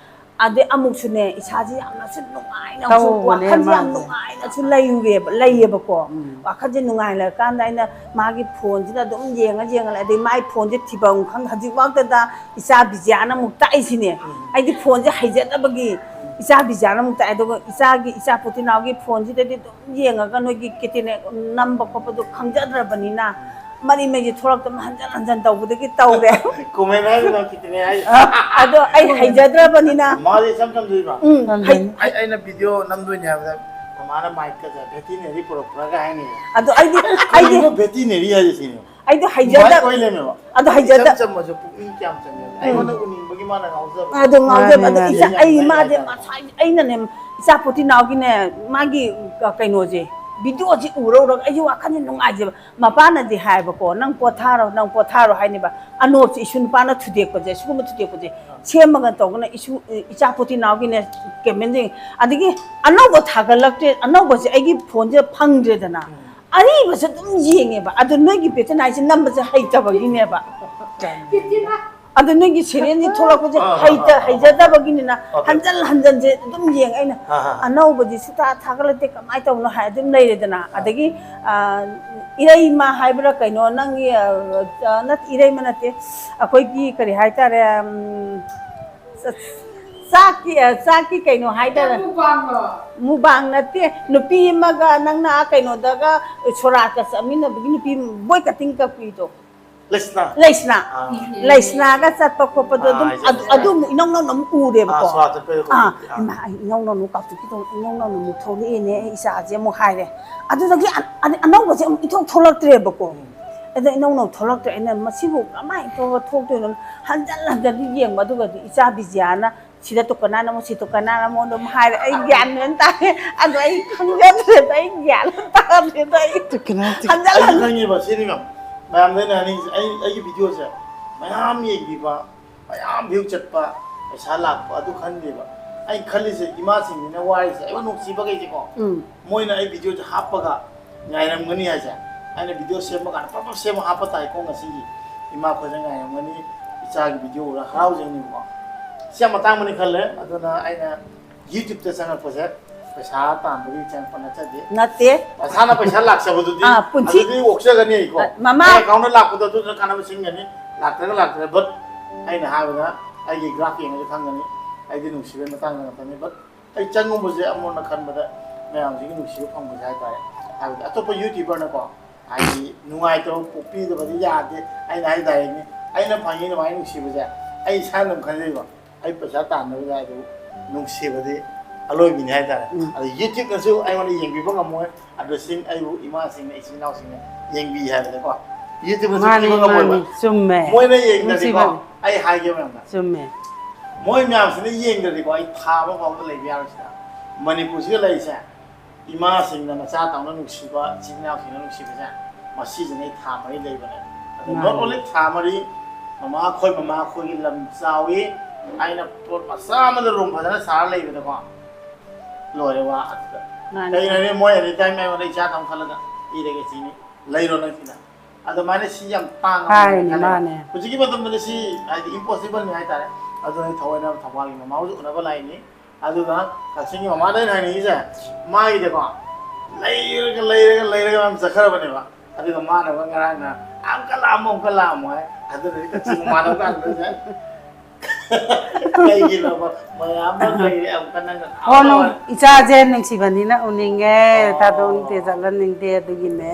ꯑꯗꯩ ꯑꯃꯨꯛꯁꯨꯅꯦ, ꯏꯁꯥꯁꯦ ꯌꯥꯝꯅꯁꯨ ꯅꯨꯡꯉꯥꯏꯅ, ꯍꯧꯖꯤꯛ ꯇꯧꯕꯅꯦ ꯋꯥꯈꯜꯁꯦ ꯌꯥꯝ ꯃꯥꯁꯦ꯫ ꯅꯨꯡꯉꯥꯏꯅꯁꯨ ꯂꯩꯔꯨꯔꯦꯕ, ꯂꯩꯌꯦꯕꯀꯣ꯫ ꯎꯝ꯫ ꯋꯥꯈꯜꯁꯦ ꯅꯨꯡꯉꯥꯏ ꯂꯩꯔꯀꯥꯟꯗ ꯑꯩꯅ ꯃꯥꯒꯤ ꯐꯣꯟꯁꯤꯗ ꯑꯗꯨꯝ ꯌꯦꯡꯉ ꯌꯦꯡꯉ ꯂꯩ꯫ ꯑꯗꯩ ꯃꯥꯏ ꯐꯣꯟꯁꯦ ꯊꯤꯐꯝ ꯈꯪꯗ, ꯍꯧꯖꯤꯛꯐꯥꯎꯗ ꯏꯆꯥ ꯕꯤꯖꯤꯌꯥꯅ ꯑꯃꯨꯛ ꯇꯥꯛꯏꯁꯤꯅꯦ꯫ ꯎꯝ꯫ ꯑꯩꯗꯤ ꯐꯣꯟꯁꯦ ꯍꯩꯖꯗꯕꯒꯤ ꯏꯆꯥ ꯕꯤꯖꯤꯌꯥꯅ ꯑꯃꯨꯛ ꯇꯥꯛꯑꯦ꯫ ꯑꯗꯨꯒ ꯏꯆꯥꯒꯤ, ꯏꯆꯥ ꯄꯣꯇꯤꯅꯥꯎꯒꯤ ꯐꯣꯟꯁꯤꯗꯗꯤ ꯑꯗꯨꯝ ꯌꯦꯡꯉꯒ ꯅꯣꯏꯒꯤ ꯀꯤꯇꯤꯅꯦ ꯅꯝꯕ ꯈꯣꯠꯄꯗꯣ ꯈꯪꯖꯗ꯭ꯔꯕꯅꯤꯅ, ꯃꯔꯤ ꯃꯔꯤꯁꯦ ꯊꯣꯛꯂꯛꯇꯅ ꯍꯟꯖꯟ ꯍꯟꯖꯟ ꯇꯧꯕꯗꯒꯤ ꯇꯧꯔꯦ꯫ ꯀꯣꯃꯦꯟ ꯍꯥꯏꯔꯤꯅꯣ ꯈꯤꯇꯅꯦ ꯍꯥꯏ꯫ ꯑꯗꯣ ꯑꯩ ꯍꯩꯖꯗ꯭ꯔꯕꯅꯤꯅ꯫ ꯃꯥꯗꯤ ꯏꯆꯝ ꯆꯝꯗꯣꯏꯕ꯫ ꯎꯝ, ꯍꯩ-, ꯑꯩ, ꯑꯩꯅ ꯚꯤꯗꯤꯑꯣ ꯅꯝꯗꯣꯏꯅꯦ ꯍꯥꯏꯕꯗ ꯃꯃꯥꯅ ꯃꯥꯏꯛꯀꯁꯦ ꯚꯦꯇꯤꯅꯦꯔꯤ ꯄꯨꯔꯛꯄ꯭ꯔꯥꯒ ꯍꯥꯏꯅꯤ꯫ ꯑꯗꯣ ꯑꯩꯗꯤ, ꯑꯩꯗꯤ ꯀꯔꯤꯅꯣ ꯚꯦꯇꯤꯅꯦꯔꯤ ꯍꯥꯏꯁꯦ ꯁꯤꯅꯦ? ꯑꯩꯗꯣ ꯍꯩꯖꯗ-, ꯃꯥꯏꯛ ꯑꯣꯏ ꯂꯩꯔꯝꯃꯦꯕ꯫ ꯑꯗꯣ ꯍꯩꯖꯗ-, ꯏꯆꯝ ꯆꯝꯃꯁꯨ ꯄꯨꯛꯅꯤꯡ ꯀꯌꯥꯝ ꯆꯪꯉꯦ꯫ ꯎꯝ꯫ ꯑꯩꯉꯣꯟꯗ ꯎꯅꯤꯡꯕꯒꯤ ꯃꯥꯅ ꯉꯥꯎꯖꯕ꯫ ꯑꯗꯣ ꯉꯥꯎꯖꯕ꯫ ꯃꯥꯅꯦ, ꯑꯗꯣ ꯃꯥꯅꯦ꯫ ꯏꯆꯥ, ꯑꯩ ꯃꯥꯗꯤ ꯍꯥꯏꯇꯥꯔꯦ꯫ ꯉꯁꯥꯏ ꯑꯩꯅꯅꯦ, ꯏꯆꯥ ꯄꯣꯇꯤꯅꯥꯎꯒꯤꯅꯦ, ꯃꯥꯒꯤ ꯀ-, ꯀꯩꯅꯣꯁꯦ, ꯚꯤꯗꯤꯑꯣꯁꯤ ꯎꯔꯧꯔꯒ ꯑꯩꯁꯨ ꯋꯥꯈꯜꯁꯦ ꯅꯨꯡꯉꯥꯏꯖꯕ꯫ ꯃꯄꯥꯅꯗꯤ ꯍꯥꯏꯕꯀꯣ, "ꯅꯪ ꯄꯣꯊꯥꯔꯣ, ꯅꯪ ꯄꯣꯊꯥꯔꯣ" ꯍꯥꯏꯅꯦꯕ꯫ ꯑꯅꯣꯞꯁꯦ ꯏꯁꯨ ꯅꯨꯄꯥꯅ ꯊꯨꯗꯦꯛꯄꯁꯦ, ꯁꯤꯒꯨꯝꯕ ꯊꯨꯗꯦꯛꯄꯁꯦ ꯁꯦꯝꯃꯒ ꯇꯧꯒꯅ ꯏꯁꯨ, ꯏꯆꯥ ꯄꯣꯇꯤꯅꯥꯎꯒꯤꯅꯦ ꯀꯃꯦꯟꯁꯤꯡ꯫ ꯑꯗꯒꯤ ꯑꯅꯧꯕ ꯊꯥꯒꯠꯂꯛꯇ꯭ꯔꯦ, ꯑꯅꯧꯕꯁꯦ ꯑꯩꯒꯤ ꯐꯣꯟꯁꯤꯗ ꯐꯪꯗ꯭ꯔꯦꯗꯅ꯫ ꯑꯔꯤꯕꯁꯦ ꯑꯗꯨꯝ ꯌꯦꯡꯉꯦꯕ꯫ ꯑꯗꯣ ꯅꯣꯏꯒꯤ ꯕꯦꯇꯅꯥꯏꯁꯦ ꯅꯝꯕꯁꯦ ꯍꯩꯇꯕꯒꯤꯅꯦꯕ꯫ ꯑꯗꯣ ꯅꯣꯏꯒꯤ ꯁꯦꯔꯤꯌꯦꯜꯁꯤ ꯊꯣꯛꯂꯛꯄꯁꯦ ꯑꯥ, ꯑꯥ, ꯍꯩꯇ-, ꯑꯥ, ꯑꯥ꯫ ꯍꯩꯖꯗꯕꯒꯤꯅꯤꯅ ꯑꯣꯀꯦ꯫ ꯍꯟꯖꯟ ꯍꯟꯖꯟꯁꯦ ꯑꯗꯨꯝ ꯌꯦꯡꯉꯦ ꯑꯩꯅ꯫ ꯑꯥ, ꯑꯥ, ꯑꯥ꯫ "ꯑꯅꯧꯕꯗꯤ ꯁꯨꯡꯊꯥ ꯊꯥꯒꯠꯂꯛꯇꯦ, ꯀꯃꯥꯏꯅ ꯇꯧꯅꯣ?" ꯍꯥꯏ ꯑꯗꯨꯝ ꯂꯩꯔꯦꯗꯅ꯫ ꯑꯥ꯫ ꯑꯗꯒꯤ, ꯑꯥ, ꯏꯔꯩꯃ ꯍꯥꯏꯕ꯭ꯔꯥ ꯀꯩꯅꯣ, ꯅꯪꯒꯤ, ꯑꯥ, ꯑꯥ, ꯅꯠ-, ꯏꯔꯩꯃ ꯅꯠꯇꯦ, ꯑꯩꯈꯣꯏꯒꯤ ꯀꯔꯤ ꯍꯥꯏꯇꯥꯔꯦ, ꯎꯝ, ꯆ-, ꯆꯥꯛꯀꯤ, ꯑꯥ, ꯆꯥꯛꯀꯤ ꯀꯩꯅꯣ ꯍꯥꯏꯇꯥꯔꯦ꯫ ꯃꯨꯕꯥꯡꯂꯣ? ꯃꯨꯕꯥꯡ ꯅꯠꯇꯦ, ꯅꯨꯄꯤ ꯑꯃꯒ ꯅꯪꯅ ꯑꯥ ꯀꯩꯅꯣꯗꯒ ꯁꯣꯔꯥꯠꯀ ꯆꯠꯃꯤꯟꯅꯕꯒꯤ ꯅꯨꯄꯤ ꯕꯣꯏ ꯀꯇꯤꯡ ꯀꯛꯄꯤꯗꯣ꯫ ꯂꯩꯁꯅꯥ꯫ ꯂꯩꯁꯅꯥ꯫ ꯑꯥ꯫ ꯂꯩꯁꯅꯥꯒ ꯆꯠꯄ ꯈꯣꯠꯄꯗꯣ ꯑꯥ, ꯑꯗꯨꯝ, ꯍꯥꯏꯖꯠꯂꯦ꯫ ꯑꯗꯨ, ꯑꯗꯨ ꯑꯃꯨꯛ ꯏꯅꯧ ꯅꯧꯅ ꯑꯃꯨꯛ ꯎꯔꯦꯕꯀꯣ꯫ ꯑꯥ, ꯁꯣꯔꯥꯠ ꯆꯠꯄꯩ ꯑꯥ, ꯈꯣꯠꯄꯗꯤ, ꯑꯥ꯫ ꯏꯃꯥ, ꯑꯩ ꯏꯅꯧ ꯅꯧꯅ ꯀꯥꯎꯊꯣꯛꯈꯤꯗꯧ, ꯏꯅꯧ ꯅꯧꯅ ꯑꯃꯨꯛ ꯊꯣꯛꯂꯛꯑꯦꯅꯦ, ꯑꯩ ꯏꯆꯥꯁꯦ ꯑꯃꯨꯛ ꯍꯥꯏꯔꯦ꯫ ꯑꯗꯨꯗꯒꯤ ꯑ-, ꯑ-, ꯑꯅꯧꯕꯁꯦ ꯑꯃꯨꯛ ꯏꯊꯣꯛ ꯊꯣꯛꯂꯛꯇ꯭ꯔꯦꯕꯀꯣ꯫ ꯎꯝ꯫ ꯑꯗ ꯏꯅꯧ ꯅꯧ ꯊꯣꯛꯂꯛꯇ꯭ꯔꯦ꯫ ꯑꯩꯅ ꯃꯁꯤꯕꯨ ꯀꯃꯥꯏꯅ ꯇꯧꯔꯒ ꯊꯣꯛꯇꯣꯏꯅꯣ? ꯍꯟꯖꯟ ꯍꯟꯖꯟ ꯌꯦꯡꯕ꯫ ꯑꯗꯨꯒꯗꯤ ꯏꯆꯥ ꯕꯤꯖꯤꯌꯥꯅ ꯁꯤꯗ ꯇꯨꯀꯅꯥꯅ ꯑꯃꯨꯛ, ꯁꯤ ꯇꯨꯀꯅꯥꯅ ꯑꯃꯨꯛ ꯑꯗꯨꯝ ꯍꯥꯏꯔꯦ꯫ ꯑꯩ ꯒ꯭ꯌꯥꯟ ꯃꯦꯟ ꯇꯥꯗꯦ꯫ ꯑꯗꯣ ꯑꯩ ꯈꯪꯖꯗ꯭ꯔꯦꯗ, ꯑꯩ ꯒ꯭ꯌꯥꯟ ꯑꯃ ꯇꯥꯗ꯭ꯔꯦꯗ ꯑꯩ꯫ ꯇꯨꯀꯅꯥ, ꯇꯨ- ꯍꯟꯖꯟ ꯑꯩꯁꯨ ꯍꯟꯖꯟ ꯈꯪꯉꯤꯕ ꯁꯤꯅꯤ ꯃꯦꯝ꯫ ꯃꯌꯥꯝꯗ ꯑꯩꯅ ꯍꯥꯏꯅꯤꯡꯉꯤꯁꯦ, ꯑꯩ, ꯑꯩꯒꯤ ꯚꯤꯗꯤꯑꯣꯁꯦ ꯃꯌꯥꯝ ꯌꯦꯡꯕꯤꯕ, ꯃꯌꯥꯝ ꯚ꯭ꯌꯨ ꯆꯠꯄ, ꯄꯩꯁꯥ ꯂꯥꯛꯄ ꯑꯗꯨ ꯈꯟꯗꯦꯕ꯫ ꯑꯩ ꯈꯜꯂꯤꯁꯦ ꯏꯃꯥꯁꯤꯡꯁꯤꯅ ꯋꯥꯔꯤꯁꯦ, ꯑꯩꯕꯨ ꯅꯨꯡꯁꯤꯕꯈꯩꯁꯦꯀꯣ꯫ ꯎꯝ꯫ ꯃꯣꯏꯅ ꯑꯩ ꯚꯤꯗꯤꯑꯣꯁꯦ ꯍꯥꯞꯄꯒ ꯉꯥꯏꯔꯝꯒꯅꯤ ꯍꯥꯏꯁꯦ꯫ ꯑꯩꯅ ꯚꯤꯗꯤꯑꯣ ꯁꯦꯝꯕ ꯀꯥꯟꯗ ꯄꯞ ꯄꯞ ꯁꯦꯝꯃ ꯍꯥꯞꯄ ꯇꯥꯏꯀꯣ ꯉꯁꯤꯒꯤ꯫ ꯏꯃꯥ ꯈꯣꯏꯅ ꯉꯥꯏꯔꯝꯒꯅꯤ, ꯏꯆꯥꯒꯤ ꯚꯤꯗꯤꯑꯣ ꯎꯔ ꯍꯔꯥꯎꯖꯒꯅꯤꯕꯀꯣ꯫ ꯁꯤ ꯌꯥꯝ ꯃꯇꯥꯡꯕꯅꯤ ꯈꯜꯂꯦ꯫ ꯑꯗꯨꯅ ꯑꯩꯅ YouTube-ꯇ ꯆꯪꯉꯛꯄꯁꯦ ꯄꯩꯁꯥ ꯇꯥꯟꯕꯒꯤ ꯆꯪꯉꯛꯄ ꯅꯠꯆꯗꯦ꯫ ꯅꯠꯇꯦ꯫ ꯃꯁꯥꯅ ꯄꯩꯁꯥ ꯂꯥꯛꯆꯕꯗꯨꯗꯤ ꯑꯥ, ꯄꯨꯟꯁꯤ ꯑꯗꯨꯗꯤ ꯑꯣꯛꯆꯒꯅꯤ ꯑꯩꯀꯣ꯫ ꯑ, ꯃꯃꯥ ꯑꯩ account-ꯇ ꯂꯥꯛꯄꯗꯣ ꯑꯗꯨꯅ ꯀꯥꯟꯅꯕ ꯁꯤꯟꯒꯅꯤ, ꯂꯥꯛꯇ꯭ꯔꯒ ꯂꯥꯛꯇ꯭ꯔꯦ꯫ But ꯑꯩꯅ ꯍꯥꯏꯕꯗ ꯑꯩꯒꯤ graph ꯌꯦꯡꯉꯒ ꯈꯪꯒꯅꯤ꯫ ꯑꯩꯗꯤ ꯅꯨꯡꯁꯤꯕꯒꯤ ꯃꯇꯥꯡꯗ ꯉꯥꯛꯇꯅꯤ꯫ But ꯑꯩ ꯆꯪꯉꯨꯕꯁꯦ ꯑꯃꯨꯛꯅ ꯈꯟꯕꯗ ꯃꯌꯥꯝꯁꯤꯒꯤ ꯅꯨꯡꯁꯤꯕ ꯐꯪꯕꯁꯦ ꯍꯥꯏꯇꯥꯔꯦ꯫ ꯍꯥꯏꯕꯗꯤ ꯑꯇꯣꯞꯄ YouTuber-ꯅꯀꯣ, ꯍꯥꯏꯗꯤ ꯅꯨꯡꯉꯥꯏꯇꯕ ꯄꯣꯛꯄꯤꯗꯕꯗꯤ ꯌꯥꯗꯦ꯫ ꯑꯩꯅ ꯍꯥꯏ directꯅꯤ, ꯑꯩꯅ ꯐꯪꯉꯤ ꯑꯗꯨꯃꯥꯏꯅ ꯅꯨꯡꯁꯤꯕꯁꯦ ꯑꯩ ꯏꯁꯥꯅ ꯑꯗꯨꯝ ꯈꯟꯖꯩꯕ꯫ ꯑꯩ ꯄꯩꯁꯥ ꯇꯥꯟꯅꯕꯗ ꯍꯥꯏꯗꯨ ꯅꯨꯡꯁꯤꯕꯗꯤ ꯑꯂꯣꯏꯕꯤꯅꯤ ꯍꯥꯏꯇꯥꯔꯦ꯫ ꯎꯝ꯫ ꯑꯗ YouTube-ꯅꯁꯨ ꯑꯩꯉꯣꯟꯗ ꯌꯦꯡꯕꯤꯕ ꯉꯝꯃꯣꯏ꯫ ꯑꯗꯣ ꯁꯤꯡ ꯑꯩꯕꯨ ꯏꯃꯥꯁꯤꯡꯅ, ꯏꯆꯤꯟ ꯏꯅꯥꯎꯁꯤꯡꯅ ꯌꯦꯡꯕꯤ ꯍꯥꯏꯕꯗꯀꯣ, YouTube-ꯅꯁꯨ ꯃꯥꯅꯤ, ꯄꯤꯕ ꯉꯝꯃꯣꯏꯕ꯫ ꯃꯥꯅꯤ, ꯆꯨꯝꯃꯦ꯫ ꯃꯣꯏꯅ ꯌꯦꯡꯗ꯭ꯔꯗꯤꯀꯣ, ꯅꯨꯡꯁꯤꯕꯅꯤ꯫ ꯑꯩ ꯍꯥꯏꯒꯦ ꯃꯌꯥꯝꯗ꯫ ꯆꯨꯝꯃꯦ꯫ ꯃꯣꯏ ꯃꯌꯥꯝꯁꯤꯅ ꯌꯦꯡꯗ꯭ꯔꯗꯤꯀꯣ, ꯑꯩ ꯊꯥ ꯑꯃ ꯐꯥꯎꯕ ꯂꯩꯕ ꯌꯥꯔꯣꯏ ꯁꯤꯗ꯫ ꯃꯅꯤꯄꯨꯔꯁꯤꯗ ꯂꯩꯔꯤꯁꯦ, ꯏꯃꯥꯁꯤꯡꯅ ꯃꯆꯥ ꯇꯧꯅ ꯅꯨꯡꯁꯤꯕ, ꯏꯆꯤꯟ ꯏꯅꯥꯎꯁꯤꯡꯅ ꯅꯨꯡꯁꯤꯕꯁꯦ ꯃꯁꯤꯁꯤꯅ ꯑꯩ ꯊꯥ ꯃꯔꯤ ꯂꯩꯕꯅꯦ꯫ ꯑꯗꯣ ꯃꯥꯅꯦ꯫ Not only ꯊꯥ ꯃꯔꯤ, ꯃꯃꯥ ꯑꯩꯈꯣꯏ, ꯃꯃꯥ ꯑꯩꯈꯣꯏꯒꯤ ꯂꯝ ꯆꯥꯎꯏ, ꯑꯩꯅ ꯄꯣꯠ ꯃꯆꯥ ꯑꯃꯗ ꯔꯨꯝ ꯐꯖꯅ ꯁꯥꯔ ꯂꯩꯕꯗꯀꯣ, ꯂꯣꯏꯔꯦ ꯋꯥ ꯑꯗꯨꯗ꯫ ꯃꯥꯅꯦ꯫ ꯀꯩꯅꯣꯅꯦ, ꯃꯣꯏ ꯑꯦꯅꯤ ꯇꯥꯏꯝ ꯑꯩꯉꯣꯟꯗ ꯏꯆꯥ ꯊꯝ ꯈꯜꯂꯒ ꯏꯔꯒꯦ ꯁꯤꯅꯤ, ꯂꯩꯔꯣ ꯅꯪ ꯁꯤꯅ꯫ ꯑꯗꯨꯃꯥꯏꯅ ꯁꯤ ꯌꯥꯝ ꯇꯥꯡꯉꯕꯅꯦ ꯍꯥꯏꯅꯦ, ꯈꯜꯂꯦ꯫ ꯃꯥꯅꯦ꯫ ꯍꯧꯖꯤꯛꯀꯤ ꯃꯇꯝꯗꯗꯤ ꯁꯤ ꯍꯥꯏꯗꯤ ꯏꯝꯄꯣꯁꯤꯕꯜꯅꯤ ꯍꯥꯏꯇꯥꯔꯦ꯫ ꯑꯗꯨꯅ ꯑꯩ ꯊꯑꯣꯏꯅ ꯊꯧꯕꯥꯜꯒꯤ ꯃꯃꯥ ꯍꯣꯏꯁꯨ ꯎꯅꯕ ꯂꯥꯛꯏꯅꯤ꯫ ꯑꯗꯨꯒ ꯀꯛꯆꯤꯡꯒꯤ ꯃꯃꯥꯗ ꯑꯩꯅ ꯍꯥꯏꯅꯤꯡꯉꯤꯁꯦ, ꯃꯥꯒꯤꯗꯤꯀꯣ ꯂꯩꯔꯒ, ꯂꯩꯔꯒ, ꯂꯩꯔꯒ ꯃꯌꯥꯝ ꯆꯠꯈ꯭ꯔꯕꯅꯦꯕ꯫ ꯑꯗꯨꯒ ꯃꯥꯅ ꯑꯃꯨꯛ ꯉꯔꯥꯡꯅ, "ꯑꯃꯨꯛꯀ ꯂꯥꯛꯑꯝꯃꯣ, ꯑꯃꯨꯛꯀ ꯂꯥꯛꯑꯝꯃꯣ" ꯍꯥꯏ꯫ ꯑꯗꯨꯅꯗꯤ ꯀꯛꯆꯤꯡ ꯃꯃꯥꯗ ꯑꯃꯨꯛꯀ ꯍꯟꯗꯣꯏꯁꯦ꯫ ꯀꯩꯒꯤꯅꯣꯕ? ꯃꯌꯥꯝ ꯑꯃ ꯂꯩꯔꯦ, ꯑꯃꯨꯛꯀ ꯅꯪꯅ ꯑꯣ, ꯅꯨꯡ-, ꯏꯆꯥꯁꯦ ꯅꯨꯡꯁꯤꯕꯅꯤꯅ ꯎꯅꯤꯡꯉꯦ, ꯑꯣ꯫ ꯊꯥꯗꯣꯛꯅꯤꯡꯗꯦ, ꯆꯠꯍꯟꯅꯤꯡꯗꯦ, ꯑꯗꯨꯒꯤꯅꯦ꯫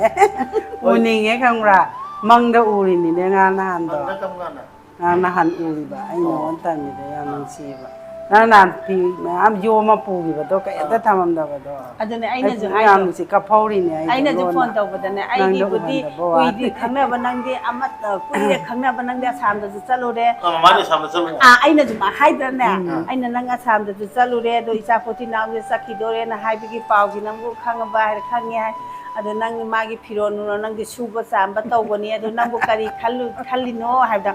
ꯍꯣꯏ꯫ ꯎꯅꯤꯡꯉꯦ, ꯈꯪꯕ꯭ꯔꯥ? ꯃꯪꯗ ꯎꯔꯤꯅꯤꯅꯦ, ꯉꯔꯥꯡ ꯅꯍꯥꯟꯗꯣ꯫ ꯃꯪꯗ ꯀꯔꯝ ꯀꯥꯟꯗ? ꯉꯔꯥꯡ ꯅꯍꯥꯟ ꯎꯔꯤꯕ, ꯑꯩ ꯑꯣ꯫ ꯅꯉꯣꯟꯗ ꯇꯝꯃꯤꯗꯣ ꯌꯥꯝ ꯑꯥ꯫ ꯅꯨꯡꯁꯤꯌꯦꯕ꯫ ꯉꯔꯥꯡ ꯅꯍꯥꯟ ꯐꯤ ꯃꯌꯥꯝ ꯌꯣꯝꯃ ꯄꯨꯈꯤꯕꯗꯣ, ꯀꯩꯝꯇ ꯑꯥ꯫ ꯊꯝꯃꯝꯗꯕꯗꯣ꯫ ꯑꯗꯨꯅꯦ ꯑꯩꯅꯁꯨ ꯑꯩ ꯍꯥꯏꯗꯣ꯫ ꯌꯥꯝ ꯅꯨꯡꯁꯤ, ꯀꯞꯍꯧꯔꯤꯅꯦ ꯑꯩꯗꯣ ꯑꯩꯅꯁꯨ ꯂꯣꯟꯅ꯫ ꯐꯣꯟ ꯇꯧꯕꯗꯅꯦ, ꯅꯪꯗꯣ ꯑꯩꯒꯤꯕꯨꯗꯤ ꯎꯍꯟꯗꯕ ꯋꯥꯅꯤ꯫ ꯀꯨꯏꯗꯤ ꯈꯪꯅꯕ, ꯅꯪꯗꯤ ꯑꯃꯠꯇ ꯀꯨꯏꯔꯦ ꯈꯪꯅꯕ, ꯅꯪꯗꯤ ꯑꯁꯥꯝꯗꯁꯨ ꯆꯠꯂꯨꯔꯦ꯫ ꯑ, ꯃꯃꯥꯅ ꯑꯁꯥꯝꯗ ꯆꯠꯂꯨꯔꯦ꯫ ꯑꯥ, ꯑꯩꯅꯁꯨ ꯃꯥ ꯍꯥꯏꯗ꯭ꯔꯅꯦ, ꯎꯝ꯫ ꯑꯩꯅ ꯅꯪ ꯑꯁꯥꯝꯗꯁꯨ ꯆꯠꯂꯨꯔꯦ, ꯑꯗꯣ ꯏꯆꯥ ꯄꯣꯇꯤ ꯅꯥꯎꯗ ꯆꯠꯈꯤꯗꯣꯔꯦꯅ ꯍꯥꯏꯕꯒꯤ ꯄꯥꯎꯁꯤ ꯅꯪꯕꯨ ꯈꯪꯉꯕ ꯍꯥꯏꯔ ꯈꯪꯉꯦ ꯍꯥꯏ꯫ ꯑꯗꯣ ꯅꯪ ꯃꯥꯒꯤ ꯐꯤꯔꯣꯜ ꯅꯨꯡꯔꯣꯜ ꯅꯪꯗꯤ ꯁꯨꯕ ꯆꯥꯝꯕ ꯇꯧꯕꯅꯤ, ꯑꯗꯣ ꯅꯪꯕꯨ ꯀꯔꯤ ꯈꯜꯂꯨ-, ꯈꯜꯂꯤꯅꯣ ꯍꯥꯏꯕꯗ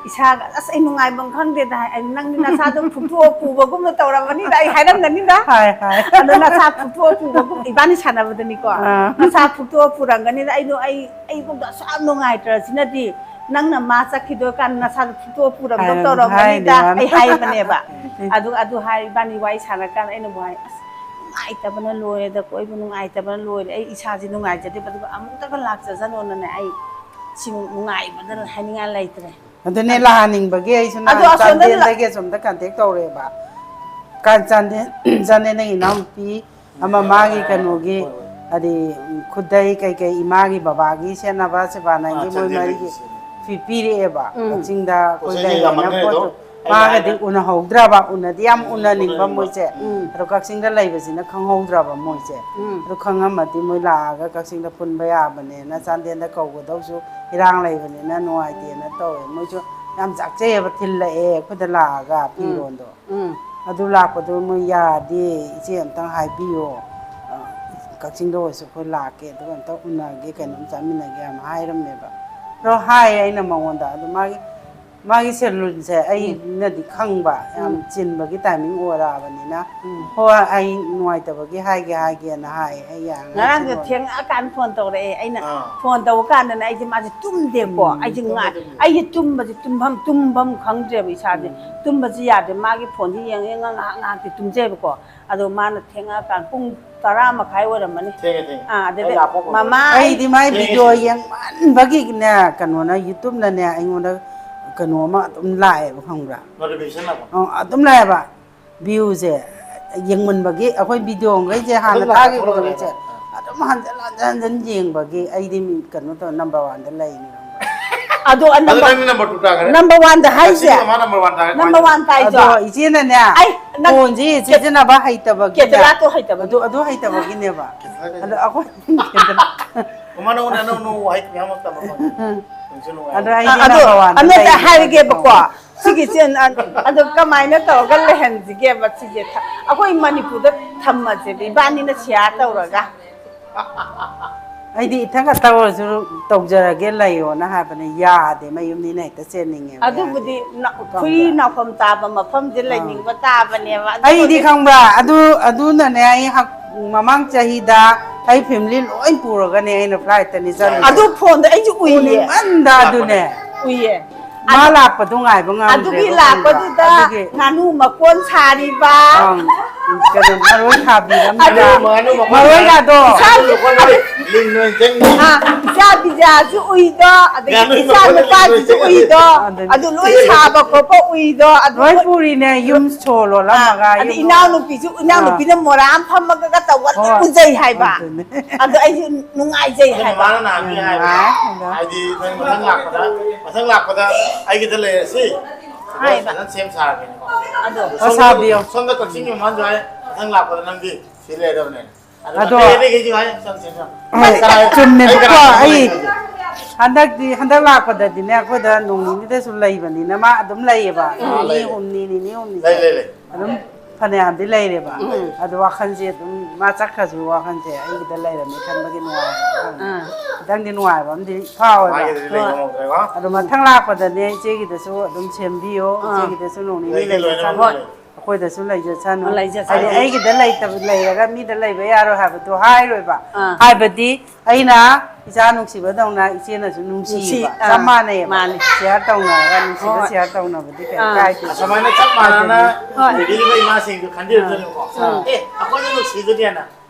ꯏꯁꯥꯒ, "ꯑꯁ, ꯑꯩ ꯅꯨꯡꯉꯥꯏꯐꯝ ꯈꯪꯗꯦꯗ" ꯍꯥꯏ꯫ "ꯑꯩ ꯅꯪꯗꯤ ꯅꯁꯥꯗꯣ ꯐꯨꯛꯇꯣꯛꯑ ꯄꯨꯕꯒꯨꯝꯅ ꯇꯧꯔꯝꯃꯅꯤꯗ" ꯑꯩ ꯍꯥꯏꯔꯝꯒꯅꯤꯗ꯫ ꯍꯥꯏ, ꯍꯥꯏ꯫ "ꯑꯗꯣ ꯅꯁꯥ ꯐꯨꯛꯇꯣꯛꯑ ꯄꯨꯕꯒꯨꯝ", ꯏꯕꯥꯅꯤ ꯁꯥꯟꯅꯕꯗꯅꯤꯀꯣ, ꯑꯥ꯫ "ꯅꯁꯥ ꯐꯨꯛꯇꯣꯛꯑ ꯄꯨꯔꯝꯒꯅꯤꯗ, ꯑꯩꯗꯣ, ꯑꯩ, ꯑꯩꯕꯨꯛꯇ ꯑꯁꯨꯛ ꯌꯥꯝ ꯅꯨꯡꯉꯥꯏꯇ꯭ꯔꯁꯤꯅꯗꯤ ꯅꯪꯅ ꯃꯥ ꯆꯠꯈꯤꯗꯣꯏ ꯀꯥꯟꯗ ꯅꯁꯥꯗꯣ ꯐꯨꯛꯇꯣꯛꯑ ꯄꯨꯔꯝꯗꯧ ꯍꯥꯏꯔꯝ-, ꯇꯧꯔꯝꯒꯅꯤꯗ" ꯍꯥꯏꯔꯤꯅꯦ ꯃꯥꯅ꯫ ꯑꯩ ꯍꯥꯏꯕꯅꯦꯕ꯫ ꯎꯝ꯫ ꯑꯗꯨ, ꯑꯗꯨ ꯍꯥꯏ, ꯏꯕꯥꯅꯤ ꯋꯥꯔꯤ ꯁꯥꯟꯅꯔꯀꯥꯟꯗ ꯑꯩꯅꯕꯨ ꯍꯥꯏ, "ꯑꯁ, ꯅꯨꯡꯉꯥꯏꯇꯕꯅ ꯂꯣꯏꯔꯦꯗ, ꯀꯣꯏꯕ ꯅꯨꯡꯉꯥꯏꯇꯕꯅ ꯂꯣꯏꯔꯦ, ꯑꯩ ꯏꯁꯥꯁꯦ ꯅꯨꯡꯉꯥꯏꯖꯗꯦꯕ, ꯑꯗꯨꯒ ꯑꯃꯨꯛꯇꯒ ꯂꯥꯛꯆꯖꯅꯣꯅꯅꯦ, ꯑꯩ ꯁꯤꯃꯨꯛ ꯅꯨꯡꯉꯥꯏꯕꯗ ꯍꯥꯏꯅꯤꯡꯉꯥꯏ ꯂꯩꯇ꯭ꯔꯦ"꯫ ꯑꯗꯨꯅꯦ ꯂꯥꯛꯍꯟꯅꯤꯡꯕꯒꯤ ꯑꯩꯁꯨ ꯑꯗꯣ ꯅꯍꯥꯟ ꯑꯁꯣꯝꯗ ꯂ- ꯆꯥꯟꯗꯦꯜꯗꯒꯤ ꯑꯁꯣꯝꯗ ꯀꯟꯇꯦꯛ ꯇꯧꯔꯦꯕ꯫ ꯀꯥꯟ-, ꯆꯥꯟꯗꯦꯜ, ꯆꯥꯟꯗꯦꯜꯗꯒꯤ ꯏꯅꯥꯎꯅꯨꯄꯤ ꯑꯃ ꯃꯥꯒꯤ ꯀꯩꯅꯣꯒꯤ, ꯍꯣꯏ, ꯍꯣꯏ꯫ ꯍꯥꯏꯗꯤ, ꯈꯨꯗꯩ ꯀꯩꯀꯩ ꯏꯃꯥꯒꯤ ꯕꯕꯥꯒꯤ ꯁꯦꯠꯅꯕ ꯁꯦꯕꯥꯅꯟꯒꯤ ꯑꯥ, ꯃꯣꯏ ꯆꯥꯟꯗꯦꯜꯗꯒꯤ ꯃꯔꯤꯒꯤ ꯁꯦꯠꯅꯕ꯫ ꯄꯤ-, ꯄꯤꯔꯛꯑꯦꯕ꯫ ꯎꯝ꯫ ꯀꯛꯆꯤꯡꯗ ꯑꯩꯈꯣꯏ ꯄꯣꯠ ꯆꯩꯁꯦ ꯂꯩꯔꯦꯅ ꯌꯥꯝꯃꯟꯈ꯭ꯔꯦ ꯑꯗꯣ꯫ ꯄꯣꯠꯇꯨ ꯑꯩꯅ ꯃꯥꯒꯗꯤ ꯍꯥꯏꯅ ꯎꯅꯍꯧꯗ꯭ꯔꯕ, ꯎꯅꯗꯤ ꯌꯥꯝ ꯎꯝ, ꯎꯅꯅꯤꯡꯕ ꯎꯅꯅꯤꯡꯕ꯫ ꯃꯣꯏꯁꯦ꯫ ꯎꯝ꯫ ꯑꯗꯣ ꯀꯛꯆꯤꯡꯗ ꯂꯩꯕꯁꯤꯅ ꯈꯪꯍꯧꯗ꯭ꯔꯕ ꯃꯣꯏꯁꯦ꯫ ꯎꯝ꯫ ꯑꯗꯨ ꯈꯪꯉꯝꯃꯗꯤ ꯃꯣꯏ ꯂꯥꯛꯑꯒ ꯀꯛꯆꯤꯡꯗ ꯄꯨꯟꯕ ꯌꯥꯕꯅꯦꯅ, ꯆꯥꯟꯗꯦꯜꯗ ꯀꯧꯒꯗꯧꯁꯨ ꯏꯔꯥꯡ ꯂꯩꯕꯅꯤꯅ ꯅꯨꯡꯉꯥꯏꯇꯦꯅ ꯇꯧꯋꯦ꯫ ꯃꯣꯏꯁꯨ ꯌꯥꯝ ꯆꯥꯛꯆꯩꯑꯕ, ꯊꯤꯜꯂꯛꯑꯦ ꯑꯩꯈꯣꯏꯗ ꯂꯥꯛꯑꯒ ꯎꯝ꯫ ꯐꯤꯔꯣꯟꯗꯣ꯫ ꯎꯝ꯫ ꯑꯗꯨ ꯂꯥꯛꯄꯗꯣ ꯃꯣꯏ ꯌꯥꯗꯦ, ꯏꯆꯦ ꯑꯝꯇꯪ ꯍꯥꯏꯕꯤꯌꯣ꯫ ꯑ, ꯀꯛꯆꯤꯡꯗ ꯑꯣꯏꯔꯁꯨ ꯑꯩꯈꯣꯏ ꯂꯥꯛꯀꯦ, ꯑꯗꯨꯒ ꯑꯝꯇ ꯎꯅꯒꯦ, ꯀꯩꯅꯣꯝ ꯆꯥꯃꯤꯟꯅꯒꯦ ꯌꯥꯝ ꯍꯥꯏꯔꯝꯃꯦꯕ꯫ ꯑꯗꯣ ꯍꯥꯏꯌꯦ ꯑꯩꯅ ꯃꯉꯣꯟꯗ, ꯑꯗꯣ ꯃꯥꯒꯤ ꯃꯥꯒꯤ ꯁꯦꯂꯨꯟꯁꯦ ꯑꯩꯅꯗꯤ ꯈꯪꯕ ꯌꯥꯝ ꯎꯝ꯫ ꯆꯤꯟꯕꯒꯤ ꯇꯥꯏꯃꯤꯡ ꯑꯣꯏꯔꯛꯑꯕꯅꯤꯅ, ꯎꯝ꯫ ꯍꯣꯏ, ꯑꯩ ꯅꯨꯡꯉꯥꯏꯇꯕꯒꯤ ꯍꯥꯏꯒꯦ ꯍꯥꯏꯒꯦꯅ ꯍꯥꯏ꯫ ꯑꯩ ꯌꯥ-, ꯉꯔꯥꯡꯁꯦ ꯉꯁꯤ ꯊꯦꯡꯉꯛꯑꯀꯥꯟꯗ ꯐꯣꯟ ꯇꯧꯔꯛꯑꯦ꯫ ꯑꯩꯅ ꯑꯥ꯫ ꯐꯣꯟ ꯇꯧꯕ ꯀꯥꯟꯗꯅ ꯑꯩꯁꯦ ꯃꯥꯁꯦ ꯇꯨꯝꯗꯦꯀꯣ꯫ ꯎꯝ, ꯑꯩꯁꯦ ꯉꯥꯏ-, ꯇꯨꯝꯕꯗꯤ ꯎꯝ꯫ ꯑꯩꯁꯦ ꯇꯨꯝꯕꯁꯦ ꯇꯨꯝꯐꯝ, ꯇꯨꯝꯐꯝ ꯈꯪꯗ꯭ꯔꯦꯕ ꯏꯁꯥꯁꯦ꯫ ꯎꯝ꯫ ꯇꯨꯝꯕꯁꯦ ꯌꯥꯗ꯭ꯔꯦ꯫ ꯃꯥꯒꯤ ꯐꯣꯟꯁꯦ ꯌꯦꯡ ꯌꯦꯡꯉ ꯉꯥꯏꯍꯥꯛ ꯉꯥꯏꯍꯥꯛꯇꯤ ꯇꯨꯝꯖꯩꯕꯀꯣ꯫ ꯑꯗꯣ ꯃꯥꯅ ꯊꯦꯡꯉꯛꯑꯀꯥꯟ ꯄꯨꯡ ꯇꯔꯥ ꯃꯈꯥꯏ ꯑꯣꯏꯔꯝꯃꯅꯤ꯫ ꯊꯦꯡꯉꯦ, ꯊꯦꯡꯉꯦ꯫ ꯑꯥ, ꯑꯗꯨꯗꯩ ꯑꯩ ꯂꯥꯛꯄ ꯍꯧꯔꯦ꯫ ꯃꯃꯥ ꯑꯩꯗꯤ ꯃꯥꯏ ꯊꯦꯡꯉꯦ, ꯚꯤꯗꯤꯑꯣ ꯊꯦꯡꯉꯦ꯫ ꯌꯦꯡꯃꯟꯕꯒꯤꯅꯦ, ꯀꯩꯅꯣꯅ YouTubeꯅꯅꯦ ꯑꯩꯉꯣꯟꯗ ꯀꯩꯅꯣ ꯑꯃ ꯑꯗꯨꯝ ꯂꯥꯛꯑꯦꯕ, ꯈꯪꯕ꯭ꯔꯥ? Notification ꯂꯥꯛꯄ? ꯑ, ꯑꯗꯨꯝ ꯂꯥꯛꯑꯦꯕ꯫ Viewꯁꯦ ꯌꯦꯡꯃꯟꯕꯒꯤ ꯑꯩꯈꯣꯏ ꯚꯤꯗꯤꯑꯣꯈꯩꯁꯦ ꯍꯥꯟꯅ ꯑꯗꯨꯝ ꯂꯥꯛꯄ ꯊꯥꯈꯤꯕ ꯊꯣꯛꯂꯛꯀꯅꯤ꯫ ꯃꯈꯩꯁꯦ ꯑꯗꯨꯝ ꯍꯟꯖꯟ ꯍꯟꯖꯟ ꯍꯟꯖꯟ ꯌꯦꯡꯕꯒꯤ ꯑꯩꯗꯤ ꯃꯤ ꯀꯩꯅꯣ ꯇꯧ, number oneꯗ ꯂꯩꯅꯤ, ꯈꯪꯕ꯭ꯔꯥ? ꯑꯗꯣ ꯑꯗꯣ number, ꯅꯪꯗꯤ number two ꯇꯥꯈ꯭ꯔꯦ꯫ Number oneꯗ ꯍꯥꯏꯁꯦ꯫ ꯉꯁꯤꯗꯤ ꯃꯥ number one ꯇꯥꯔꯦ ꯅꯝꯕꯔ ꯀꯃꯥꯏꯅ ꯋꯥꯟ ꯇꯥꯏꯗꯣ꯫ ꯑꯗꯣ ꯏꯆꯦꯅꯅꯦ, ꯑꯩ ꯅꯪ ꯐꯣꯟꯁꯤ ꯀꯦ-, ꯁꯤꯖꯤꯟꯅꯕ ꯍꯩꯇꯕꯒꯤꯅꯦ꯫ ꯀꯦꯇꯂꯥꯇꯣ ꯍꯩꯇꯕꯒꯤ꯫ ꯑꯗꯨ, ꯑꯗꯨ ꯍꯩꯇꯕꯒꯤꯅꯦꯕ꯫ ꯀꯦꯇꯂꯥ ꯑꯗꯣ ꯑꯩꯈꯣꯏ ꯀꯦꯇꯂꯥ꯫ ꯃꯃꯥ ꯅꯉꯣꯟꯗ ꯑꯅꯧ ꯑꯅꯧꯕ ꯋꯥꯍꯩ ꯃꯌꯥꯝ ꯑꯃ ꯇꯝꯕ ꯐꯪꯉꯦ꯫ ꯅꯨꯡꯁꯨ ꯅꯨꯡꯉꯥꯏ꯫ ꯑꯗꯣ ꯑꯩꯗꯤ ꯑ-, ꯑꯗꯣ number oneꯗ ꯑꯃꯇ ꯂꯩꯅꯤ, ꯍꯥꯏꯔꯒꯦꯕꯀꯣ꯫ ꯈꯪꯕ꯭ꯔꯥ? ꯁꯤꯒꯤꯁꯦ ꯑ-, ꯑꯗꯣ ꯀꯃꯥꯏꯅ ꯇꯧꯔꯒ ꯂꯩꯍꯟꯁꯤꯒꯦꯕ ꯁꯤꯁꯦ? ꯊ-, ꯑꯩꯈꯣꯏ ꯃꯅꯤꯄꯨꯔꯗ ꯊꯝꯃꯁꯦꯕ, ꯏꯕꯥꯅꯤꯅ share ꯇꯧꯔꯒ꯫ ꯑꯩꯗꯤ ꯏꯊꯟ ꯈꯛꯇ ꯑꯣꯏꯔꯁꯨ ꯇꯧꯖꯔꯒꯦ ꯂꯩꯌꯣꯅ ꯍꯥꯏꯕꯅꯦ, ꯌꯥꯗꯦ, ꯃꯌꯨꯝꯅꯤꯅ ꯍꯦꯛꯇ ꯆꯦꯟꯅꯤꯡꯉꯦꯕ, ꯑꯗꯨꯕꯨꯗꯤ ꯌꯥꯗꯦ꯫ ꯅ-, ꯈꯪꯕ꯭ꯔꯥ? ꯐꯨꯔꯤ ꯅꯥꯎꯐꯝ ꯇꯥꯕ ꯃꯐꯝꯁꯦ ꯑꯥ꯫ ꯂꯩꯅꯤꯡꯕ ꯇꯥꯕꯅꯦꯕ꯫ ꯑꯩꯗꯤ ꯑꯗꯨꯕꯨꯗꯤ ꯈꯪꯕ꯭ꯔꯥ, ꯑꯗꯨ, ꯑꯗꯨꯅꯅꯦ ꯑꯩ ꯍꯛ-, ꯃꯃꯥꯡ ꯆꯍꯤꯗ ꯑꯩ family ꯂꯣꯏ ꯄꯨꯔꯒꯅꯦ ꯑꯩꯅ flightꯇꯅꯤ ꯆꯠꯂꯤꯁꯦ꯫ ꯑꯗꯨ ꯐꯣꯟꯗꯣ ꯑꯩꯁꯨ ꯎꯏꯌꯦ꯫ ꯎꯅꯤꯡꯃꯟꯗ ꯑꯗꯨꯅꯦ꯫ ꯎꯏꯌꯦ꯫ ꯃꯥ ꯑꯗꯨ-, ꯂꯥꯛꯄꯗꯣ ꯉꯥꯏꯕ ꯉꯝꯗ꯭ꯔꯦꯕ, ꯑꯗꯨꯒꯤ ꯈꯪꯕ꯭ꯔꯥ? ꯂꯥꯛꯄꯗꯨꯗ ꯑꯗꯨꯒꯤ ꯉꯥꯅꯨ ꯃꯀꯣꯟ ꯁꯥꯔꯤꯕ꯫ ꯑꯪ, ꯀꯩꯅꯣ, ꯃꯔꯣꯏ ꯊꯥꯕꯤꯔꯝꯃꯤꯕ꯫ ꯑꯗꯨ ꯃꯔꯣꯏꯒꯗꯣ꯫ ꯏꯆꯥ-, ꯂꯤꯟ ꯑꯣꯏꯅ ꯆꯪꯉꯤ꯫ ꯑꯥ, ꯏꯆꯥ ꯕꯤꯖꯥꯁꯨ ꯎꯏꯗꯣ, ꯑꯗꯒꯤ ꯉꯥꯅꯨ ꯏꯆꯥ ꯃꯀꯣꯟꯗ ꯂꯤꯟ ꯑꯣꯏꯅ ꯅꯨꯄꯥꯁꯤꯁꯨ ꯆꯪꯉꯤ꯫ ꯎꯏꯗꯣ, ꯑꯗꯨꯅꯤ꯫ ꯑꯗꯨ ꯂꯣꯏ ꯁꯥꯕ ꯈꯣꯠꯄ ꯎꯏꯗꯣ, ꯑꯗꯨ ꯂꯣꯏ ꯂꯣꯏ-, ꯄꯨꯔꯤꯅꯦ, ꯌꯨꯝ ꯁꯣ ꯑꯥ, ꯂꯣꯜꯂꯝꯃꯒ ꯑꯗꯩ ꯌꯨꯝ꯫ ꯏꯅꯥꯎꯅꯨꯄꯤꯁꯨ, ꯏꯅꯥꯎꯅꯨꯄꯤꯅ ꯑꯥ꯫ ꯃꯣꯔꯥ ꯑꯃ ꯐꯝꯃꯒ ꯇꯧꯕ ꯂꯣꯏ ꯍꯣꯏ꯫ ꯎꯖꯩ ꯍꯥꯏꯕ꯫ ꯑꯗꯨꯅꯦ꯫ ꯑꯗꯣ ꯑꯩꯁꯨ ꯅꯨꯡꯉꯥꯏꯖꯩ ꯑꯗꯣ ꯍꯥꯏꯕ꯫ ꯃꯃꯥꯅ ꯅꯍꯥꯟꯗꯤ ꯍꯥꯏꯕ, ꯅꯨꯡꯉꯥꯏ, ꯑꯗꯣ꯫ ꯍꯥꯏꯗꯤ ꯅꯪ ꯃꯊꯪ ꯂꯥꯛꯄꯗ, ꯃꯊꯪ ꯂꯥꯛꯄꯗ ꯑꯩꯒꯤꯗ ꯂꯩꯔꯁꯤ꯫ ꯑꯗꯣ ꯍꯥꯏꯕ꯫ ꯐꯖꯅ ꯁꯦꯝ ꯁꯥꯔꯒꯦꯅꯀꯣ꯫ ꯑꯗꯣ꯫ ꯁꯣꯝꯗ, ꯁꯥꯕꯤꯌꯣ꯫ ꯁꯣꯝꯗ ꯀꯛꯆꯤꯡꯒꯤ ꯃꯃꯥꯟꯁꯨ ꯍꯥꯏ, ꯃꯊꯪ ꯂꯥꯛꯄꯗ ꯅꯪꯗꯤ ꯁꯤ ꯂꯩꯔꯗꯕꯅꯦ꯫ ꯑꯗꯣ ꯑꯗꯣ ꯑꯇꯩ ꯑꯇꯩꯈꯩꯁꯨ ꯍꯥꯏ, ꯁꯦꯝ ꯁꯦꯝ ꯁꯦꯝ꯫ ꯍꯣꯏ, ꯀꯅꯥ-, ꯆꯨꯝꯃꯦꯕꯀꯣ꯫ ꯑꯩ ꯀꯅꯥ-, ꯑꯩ ꯍꯟꯗꯛꯇꯤ, ꯍꯟꯗꯛ ꯂꯥꯛꯄꯗꯗꯤꯅꯦ, ꯑꯩꯈꯣꯏꯗ ꯅꯣꯡ ꯅꯤꯅꯤꯗꯁꯨ ꯂꯩꯕꯅꯤꯅ ꯃꯥ ꯑꯗꯨꯝ ꯂꯩꯌꯦꯕ꯫ ꯑꯥ, ꯅꯤꯅꯤ ꯂꯩ, ꯂꯩ꯫ ꯍꯨꯝꯅꯤ, ꯅꯤꯅꯤ ꯍꯨꯝꯅꯤ꯫ ꯂꯩ, ꯂꯩ, ꯂꯩ꯫ ꯑꯗꯨꯝ ꯐꯅꯌꯥꯝꯗꯤ ꯂꯩꯔꯦꯕ꯫ ꯎꯝ꯫ ꯑꯗꯣ ꯋꯥꯈꯜꯁꯦ ꯑꯗꯨꯝ ꯃꯥ ꯆꯠꯈ꯭ꯔꯁꯨ ꯋꯥꯈꯜꯁꯦ ꯑꯩꯒꯤꯗ ꯂꯩꯔꯝꯃꯦ ꯈꯟꯕꯒꯤ ꯅꯨꯡꯉꯥꯏꯕ ꯈꯪꯉꯦ꯫ ꯑꯥ꯫ ꯈꯤꯇꯪꯗꯤ ꯅꯨꯡꯉꯥꯏꯕ ꯑꯃꯗꯤ ꯐꯥꯎꯋꯦꯕ꯫ ꯃꯥꯒꯤꯗꯤ ꯂꯩꯕ ꯉꯝꯗ꯭ꯔꯦꯀꯣ꯫ ꯑꯗꯣ ꯃꯊꯪ ꯂꯥꯛꯄꯗꯅꯦ ꯏꯆꯦꯒꯤꯗꯁꯨ ꯑꯗꯨꯝ ꯁꯦꯝꯕꯤꯌꯣ꯫ ꯑꯥ꯫ ꯏꯆꯦꯒꯤꯗꯁꯨ ꯅꯣꯡ ꯅꯤꯅꯤ ꯂꯩꯒꯦ ꯂꯩꯖꯁꯅꯨ꯫ ꯂꯣꯏꯅꯃꯛ ꯍꯣꯏ꯫ ꯂꯩ꯫ ꯑꯩꯈꯣꯏꯗꯁꯨ ꯂꯩꯖꯁꯅꯨ꯫ ꯑꯣ, ꯂꯩꯖꯁꯅꯨ꯫ ꯍꯥꯏꯗꯤ ꯑꯩꯒꯤꯗ ꯂꯩꯇꯕ, ꯂꯩꯔꯒ ꯃꯤꯗ ꯂꯩꯕ ꯌꯥꯔꯣꯏ ꯍꯥꯏꯕꯗꯣ ꯍꯥꯏꯔꯣꯏꯕ꯫ ꯑꯥ꯫ ꯍꯥꯏꯕꯗꯤ ꯑꯩꯅ ꯏꯆꯥ ꯅꯨꯡꯁꯤꯕꯗꯧꯅ ꯏꯆꯦꯅꯁꯨ ꯅꯨꯡꯁꯤꯕ ꯅꯨꯡꯁꯤ-, ꯆꯞ ꯑꯥ, ꯃꯥꯟꯅꯩꯌꯦꯕ꯫ ꯃꯥꯅꯦ꯫ Share ꯇꯧꯅꯔꯒ ꯅꯨꯡꯁꯤꯕ ꯍꯣꯏ꯫ Share ꯇꯧꯅꯕꯗꯤ ꯀꯩꯝ ꯑꯥ꯫ ꯀꯥꯏꯗꯦ꯫ ꯑꯁꯨꯃꯥꯏꯅ ꯆꯞ ꯃꯥꯟꯅꯅ ꯍꯣꯏ꯫ ꯂꯩꯕꯤꯔꯤꯕ ꯏꯃꯥꯁꯤꯡꯗꯨ ꯈꯟꯕꯤꯔꯛꯇꯣꯏꯅꯦꯕꯀꯣ꯫ ꯑꯥ꯫ ꯑꯦ, ꯑꯩꯈꯣꯏꯅ ꯅꯨꯡꯁꯤꯗꯨꯗꯤ ꯍꯥꯏꯅ꯫